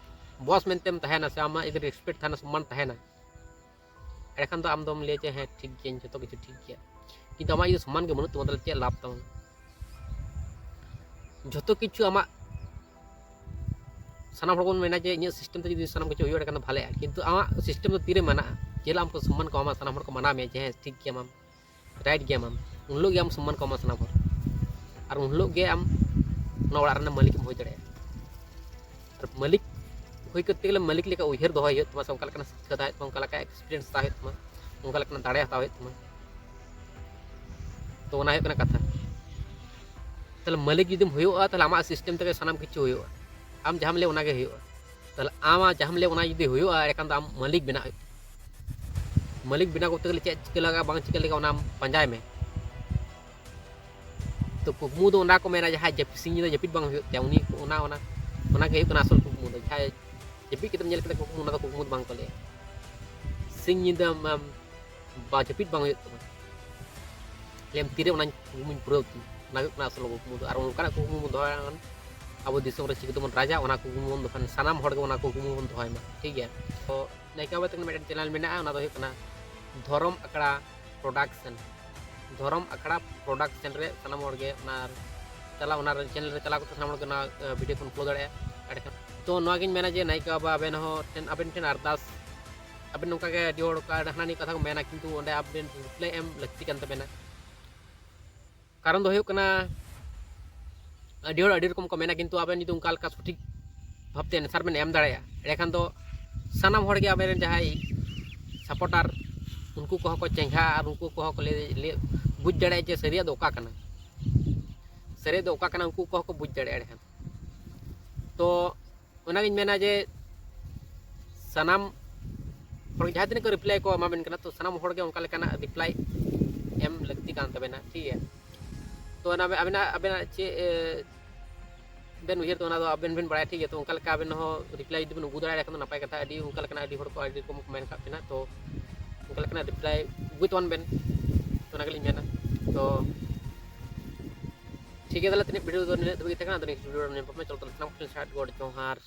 boss ᱢᱮᱱᱛᱮᱢ ᱛᱟᱦᱮᱱᱟ ᱥᱮ ᱟᱢᱟᱜ ᱡᱩᱫᱤ respect ᱛᱟᱦᱮᱱᱟ, ᱥᱚᱢᱢᱟᱱ ᱛᱟᱦᱮᱱᱟ, ᱮᱸᱰᱮᱠᱷᱟᱱ ᱫᱚ ᱟᱢ ᱫᱚᱢ ᱞᱟᱹᱭᱟ ᱡᱮ ᱦᱮᱸ, ᱴᱷᱤᱠ ᱜᱮᱭᱟᱹᱧ, ᱡᱚᱛᱚ ᱠᱤᱪᱷᱩ ᱴᱷᱤᱠ ᱜᱮᱭᱟ᱾ ᱠᱤᱱᱛᱩ ᱟᱢᱟᱜ ᱡᱩᱫᱤ ᱥᱚᱢᱢᱟᱱ ᱜᱮ ᱵᱟᱹᱱᱩᱜ ᱛᱟᱢᱟ, ᱛᱟᱦᱚᱞᱮ ᱪᱮᱫ ᱞᱟᱵᱷ ᱛᱟᱢᱟ? ᱡᱚᱛᱚ ᱠᱤᱪᱷᱩ ᱟᱢᱟᱜ, ᱥᱟᱱᱟᱢ ᱦᱚᱲ ᱵᱚᱱ ᱢᱮᱱᱟ ᱡᱮ ᱤᱧᱟᱹᱜ system ᱛᱮ ᱡᱩᱫᱤ ᱥᱟᱱᱟᱢ ᱠᱤᱪᱷᱩ ᱦᱩᱭᱩᱜᱼᱟ, ᱮᱸᱰᱮᱠᱷᱟᱱ ᱫᱚ ᱵᱷᱟᱞᱮᱜᱼᱟ, ᱠᱤᱱᱛᱩ ᱟᱢᱟᱜ system ᱫᱚ ᱛᱤᱨᱮ ᱢᱮᱱᱟᱜᱼᱟ? ᱡᱮ ᱦᱤᱞᱳᱜ ᱟᱢ ᱠᱚ ᱥᱚᱢᱢᱟᱱ ᱠᱚ ᱮᱢᱟᱢᱟ, ᱥᱟᱱᱟᱢ ᱦᱚᱲ ᱠᱚ ᱢᱟᱱᱟᱣ ᱢᱮᱭᱟ ᱡᱮ ᱦᱮᱸ, ᱴᱷᱤᱠ ᱜᱮᱭᱟᱢ ᱟᱢ, right ᱜᱮᱭᱟᱢ ᱟᱢ, ᱩᱱ ᱦᱤᱞᱳᱜ ᱜᱮ ᱟᱢ ᱥᱚᱢᱢᱟᱱ ᱠᱚ ᱮᱢᱟ ᱥᱟᱱᱟᱢ ᱦᱚᱲ, ᱟᱨ ᱩᱱ ᱦᱤᱞᱳᱜ ᱜᱮ ᱟᱢ ᱚᱱᱟ ᱚᱲᱟᱜ ᱨᱮᱱᱟᱜ ᱢᱟᱹᱞᱤᱠ ᱮᱢ ᱦᱩᱭ ᱫᱟᱲᱮᱭᱟᱜᱼᱟ᱾ ᱟᱨ ᱢᱟᱹᱞᱤᱠ ᱦᱩᱭ ᱠᱚᱨᱛᱮ ᱜᱮᱞᱮ ᱢᱟᱹᱞᱤᱠ ᱞᱮᱠᱟ ᱩᱭᱦᱟᱹᱨ ᱫᱚᱦᱚᱭ ᱦᱩᱭᱩᱜ ᱛᱟᱢᱟ, ᱥᱮ ᱚᱱᱠᱟ ᱞᱮᱠᱟᱱᱟᱜ ᱥᱤᱠᱠᱷᱟ ᱦᱟᱛᱟᱣ ᱦᱩᱭᱩᱜ ᱛᱟᱢᱟ, ᱚᱱᱠᱟ ᱞᱮᱠᱟᱱᱟᱜ experience ᱦᱟᱛᱟᱣ ᱦᱩᱭᱩᱜ ᱛᱟᱢᱟ, ᱚᱱᱠᱟ ᱞᱮᱠᱟᱱᱟᱜ ᱫᱟᱲᱮ ᱦᱟᱛᱟᱣ ᱦᱩᱭᱩᱜ ᱛᱟᱢᱟ᱾ ᱛᱚ ᱚᱱᱟ ᱦᱩᱭᱩᱜ ᱠᱟᱱᱟ ᱠᱟᱛᱷᱟ᱾ ᱛᱟᱦᱚᱞᱮ ᱢᱟᱹᱞᱤᱠ ᱡᱩᱫᱤᱢ ᱦᱩᱭᱩᱜᱼᱟ, ᱛᱟᱦᱚᱞᱮ ᱟᱢᱟᱜ system ᱛᱮᱜᱮ ᱥᱟᱱᱟᱢ ᱠᱤᱪᱷᱩ ᱦᱩᱭᱩᱜᱼᱟ᱾ ᱟᱢ ᱡᱟᱦᱟᱸᱢ ᱞᱟᱹᱭᱟ ᱚᱱᱟᱜᱮ ᱦᱩᱭᱩᱜᱼᱟ᱾ ᱛᱟᱦᱚᱞᱮ ᱟᱢᱟᱜ ᱡᱟᱦᱟᱸᱢ ᱞᱟᱹᱭᱟ ᱚᱱᱟ ᱡᱩᱫᱤ ᱦᱩᱭᱩᱜᱼᱟ, ᱮᱸᱰᱮᱠᱷᱟᱱ ᱫᱚ ᱟᱢ ᱢᱟᱹᱞᱤᱠ ᱵᱮᱱᱟᱜ ᱦᱩᱭᱩᱜ ᱛᱟᱢᱟ᱾ ᱢᱟᱹᱞᱤᱠ ᱵᱮᱱᱟᱣ ᱠᱚᱨᱛᱮ ᱜᱮᱞᱮ ᱪᱮᱫ ᱪᱤᱠᱟᱹ ᱞᱟᱜᱟᱜᱼᱟ, ᱵᱟᱝ ᱪᱤᱠᱟᱹ ᱞᱟᱜᱟᱜᱼᱟ, ᱚᱱᱟ ᱟᱢ ᱯᱟᱸᱡᱟᱭ ᱢᱮ᱾ ᱛᱚ ᱠᱩᱠᱢᱩ ᱫᱚ ᱚᱱᱟ ᱠᱚ ᱢᱮᱱᱟ, ᱡᱟᱦᱟᱸᱭ ᱡᱟᱹᱯᱤᱫ, ᱥᱤᱧ ᱧᱤᱫᱟᱹ ᱡᱟᱹᱯᱤᱫ ᱵᱟᱝ ᱦᱩᱭᱩᱜ ᱛᱟᱭᱟ, ᱩᱱᱤ ᱚᱱᱟ, ᱚᱱᱟ, ᱚᱱᱟ ᱜᱮ ᱦᱩᱭᱩᱜ ᱠᱟᱱᱟ ᱟᱥᱚᱞ ᱠᱩᱠᱢᱩ ᱫᱚ᱾ ᱡᱟᱦᱟᱸᱭ ᱡᱟᱹᱯᱤᱫ ᱠᱟᱛᱮᱢ ᱧᱮᱞ ᱠᱮᱫᱟ ᱠᱩᱠᱢᱩ, ᱚᱱᱟ ᱫᱚ ᱠᱩᱠᱢᱩ ᱫᱚ ᱵᱟᱝ ᱠᱚ ᱞᱟᱹᱭᱟ᱾ ᱥᱤᱧ ᱧᱤᱫᱟᱹ ᱟᱢ, ᱟᱢ ᱵᱟ ᱡᱟᱹᱯᱤᱫ ᱵᱟᱝ ᱦᱩᱭᱩᱜ ᱛᱟᱢᱟ, ᱞᱟᱹᱭᱟᱢ ᱛᱤᱨᱮ ᱚᱱᱟᱧ ᱠᱩᱠᱢᱩᱧ ᱯᱩᱨᱟᱹᱣ ᱛᱤᱧ, ᱚᱱᱟ ᱦᱩᱭᱩᱜ ᱠᱟᱱᱟ ᱟᱥᱚᱞ ᱠᱩᱠᱢᱩ ᱫᱚ᱾ ᱟᱨ ᱚᱱᱠᱟᱱᱟᱜ ᱠᱩᱠᱢᱩ ᱵᱚᱱ ᱫᱚᱦᱚᱭᱟ, ᱟᱵᱚ ᱫᱤᱥᱚᱢ ᱨᱮ ᱪᱤᱠᱟᱹ ᱛᱮᱵᱚᱱ ᱨᱟᱡᱟ, ᱚᱱᱟ ᱠᱩᱠᱢᱩ ᱵᱚᱱ ᱫᱚᱦᱚᱭᱟ, ᱥᱟᱱᱟᱢ ᱦᱚᱲ ᱜᱮ ᱚᱱᱟ ᱠᱩᱠᱢᱩ ᱵᱚᱱ ᱫᱚᱦᱚᱭ ᱢᱟ, ᱴᱷᱤᱠ ᱜᱮᱭᱟ? ᱛᱚ ᱱᱟᱭᱠᱟ ᱵᱟᱵᱟ ᱛᱟᱹᱠᱤᱱ ᱢᱤᱫᱴᱮᱱ channel ᱢᱮᱱᱟᱜᱼᱟ, ᱚᱱᱟ ᱫᱚ ᱦᱩᱭᱩᱜ ᱠᱟᱱᱟ ᱫᱷᱚᱨᱚᱢ ᱟᱠᱷᱲᱟ ᱯᱨᱚᱰᱟᱠᱥᱚᱱ᱾ ᱫᱷᱚᱨᱚᱢ ᱟᱠᱷᱲᱟ ᱯᱨᱚᱰᱟᱠᱥᱚᱱ ᱨᱮ ᱥᱟᱱᱟᱢ ᱦᱚᱲ ᱜᱮ ᱚᱱᱟ ᱪᱟᱞᱟᱣ, ᱚᱱᱟ ᱪᱮᱱᱮᱞ ᱨᱮ ᱪᱟᱞᱟᱣ ᱠᱟᱛᱮ ᱥᱟᱱᱟᱢ ᱦᱚᱲ ᱜᱮ ᱚᱱᱟ ᱵᱷᱤᱰᱤᱭᱳ ᱠᱚᱵᱚᱱ ᱯᱷᱳᱞᱳ ᱫᱟᱲᱮᱭᱟᱜᱼᱟ᱾ ᱮᱸᱰᱮᱠᱷᱟᱱ ᱛᱚ ᱱᱚᱣᱟᱜᱤᱧ ᱢᱮᱱᱟ ᱡᱮ ᱱᱟᱭᱠᱮ ᱵᱟᱵᱟ ᱟᱵᱮᱱ ᱦᱚᱸ ᱴᱷᱮᱱ, ᱟᱵᱮᱱ ᱴᱷᱮᱱ ᱟᱨᱫᱟᱥ, ᱟᱵᱮᱱ ᱱᱚᱝᱠᱟ ᱜᱮ ᱟᱹᱰᱤ ᱦᱚᱲ ᱚᱠᱟ ᱦᱟᱱᱟ ᱱᱤᱭᱟᱹ ᱠᱟᱛᱷᱟ ᱠᱚ ᱢᱮᱱᱟ, ᱠᱤᱱᱛᱩ ᱚᱸᱰᱮ ᱟᱵᱮᱱ ᱨᱤᱯᱞᱟᱭ ᱮᱢ ᱞᱟᱹᱠᱛᱤ ᱠᱟᱱ ᱛᱟᱵᱮᱱᱟ᱾ ᱠᱟᱨᱚᱱ ᱫᱚ ᱦᱩᱭᱩᱜ ᱠᱟᱱᱟ, ᱟᱹᱰᱤ ᱦᱚᱲ ᱟᱹᱰᱤ ᱨᱚᱠᱚᱢ ᱠᱚ ᱢᱮᱱᱟ, ᱠᱤᱱᱛᱩ ᱟᱵᱮᱱ ᱡᱩᱫᱤ ᱚᱱᱠᱟ ᱞᱮᱠᱟ ᱥᱚᱴᱷᱤᱠ ᱵᱷᱟᱵᱽᱛᱮ ᱟᱱᱥᱟᱨ ᱵᱮᱱ ᱮᱢ ᱫᱟᱲᱮᱭᱟᱜᱼᱟ, ᱮᱸᱰᱮᱠᱷᱟᱱ ᱫᱚ ᱥᱟᱱᱟᱢ ᱦᱚᱲ ᱜᱮ ᱟᱵᱮᱱ ᱨᱮᱱ ᱡᱟᱦᱟᱸᱭ ᱥᱟᱯᱳᱨᱴᱟᱨ, ᱩᱱᱠᱩ ᱠᱚᱦᱚᱸ ᱠᱚ ᱪᱮᱸᱜᱷᱟᱜᱼᱟ ᱟᱨ ᱩᱱᱠᱩ ᱠᱚᱦᱚᱸ ᱠᱚ ᱞᱟᱹᱭ, ᱞᱟᱹᱭ, ᱵᱩᱡᱽ ᱫᱟᱲᱮᱭᱟᱜᱼᱟ ᱡᱮ ᱥᱟᱹᱨᱤᱭᱟᱜ ᱫᱚ ᱚᱠᱟ ᱠᱟᱱᱟ, ᱥᱟᱹᱨᱤᱭᱟᱜ ᱫᱚ ᱚᱠᱟ ᱠᱟᱱᱟ, ᱩᱱᱠᱩ ᱠᱚᱦᱚᱸ ᱠᱚ ᱵᱩᱡᱽ ᱫᱟᱲᱮᱭᱟᱜᱼᱟ ᱮᱸᱰᱮᱠᱷᱟᱱ᱾ ᱛᱚ ᱚᱱᱟᱜᱤᱧ ᱢᱮᱱᱟ ᱡᱮ ᱥᱟᱱᱟᱢ ᱦᱚᱲ ᱡᱟᱦᱟᱸ ᱛᱤᱱᱟᱹᱜ ᱠᱚ ᱨᱤᱯᱞᱟᱭ ᱠᱚ ᱮᱢᱟᱵᱮᱱ ᱠᱟᱱᱟ, ᱛᱚ ᱥᱟᱱᱟᱢ ᱦᱚᱲ ᱜᱮ ᱚᱱᱠᱟ ᱞᱮᱠᱟᱱᱟᱜ ᱨᱤᱯᱞᱟᱭ ᱮᱢ ᱞᱟᱹᱠᱛᱤ ᱠᱟᱱ ᱛᱟᱵᱮᱱᱟ, ᱴᱷᱤᱠ ᱜᱮᱭᱟ᱾ ᱛᱚ ᱚᱱᱟ ᱟᱵᱮᱱᱟᱜ, ᱟᱵᱮᱱᱟᱜ ᱪᱮᱫ, ᱮ, ᱵᱮᱱ ᱩᱭᱦᱟᱹᱨ ᱫᱟ, ᱚᱱᱟ ᱫᱚ ᱟᱵᱮᱱ ᱵᱮᱱ ᱵᱟᱲᱟᱭᱟ, ᱴᱷᱤᱠ ᱜᱮᱭᱟ᱾ ᱛᱚ ᱚᱱᱠᱟ ᱞᱮᱠᱟ ᱟᱵᱮᱱ ᱦᱚᱸ ᱨᱤᱯᱞᱟᱭ ᱡᱩᱫᱤ ᱵᱮᱱ ᱟᱹᱜᱩ ᱫᱟᱲᱮᱭᱟᱜ ᱠᱷᱟᱱ ᱫᱚ ᱱᱟᱯᱟᱭ ᱠᱟᱛᱷᱟ᱾ ᱟᱹᱰᱤ ᱚᱱᱠᱟ ᱞᱮᱠᱟᱱᱟᱜ ᱟᱹᱰᱤ ᱦᱚᱲ ᱠᱚ ᱟᱹᱰᱤ ᱨᱚᱠᱚᱢ ᱠᱚ ᱢᱮᱱ ᱠᱟᱜ ᱵᱮᱱᱟ, ᱛᱚ ᱚᱱᱠᱟ ᱞᱮᱠᱟᱱᱟᱜ ᱨᱤᱯᱞᱟᱭ ᱟᱹᱜᱩᱭ ᱛᱟᱵᱚᱱ ᱵᱮᱱ, ᱛᱚ ᱚᱱᱟ ᱜᱮᱞᱤᱧ ᱢᱮᱱᱟ᱾ ᱛᱚ ᱴᱷᱤᱠ ᱜᱮᱭᱟ, ᱛᱟᱦᱚᱞᱮ ᱛᱮᱦᱮᱧᱟᱜ ᱵᱷᱤᱰᱤᱭᱳ ᱫᱚ ᱱᱤᱱᱟᱹᱜ ᱫᱷᱟᱹᱵᱤᱡ ᱜᱮ ᱛᱟᱦᱮᱸ ᱠᱟᱱᱟ᱾ ᱟᱫᱚ ᱱᱮᱠᱥᱴ ᱵᱷᱤᱰᱤᱭᱳ ᱨᱮ ᱧᱟᱯᱟᱢᱟ᱾ ᱪᱚᱞᱚ ᱛᱟᱦᱚᱞᱮ ᱥᱟᱱᱟᱢ ᱠᱚ ᱴᱷᱮᱱ ᱥᱟᱭ ᱟᱴ ᱜᱚᱰ ᱡᱚᱦᱟᱨ᱾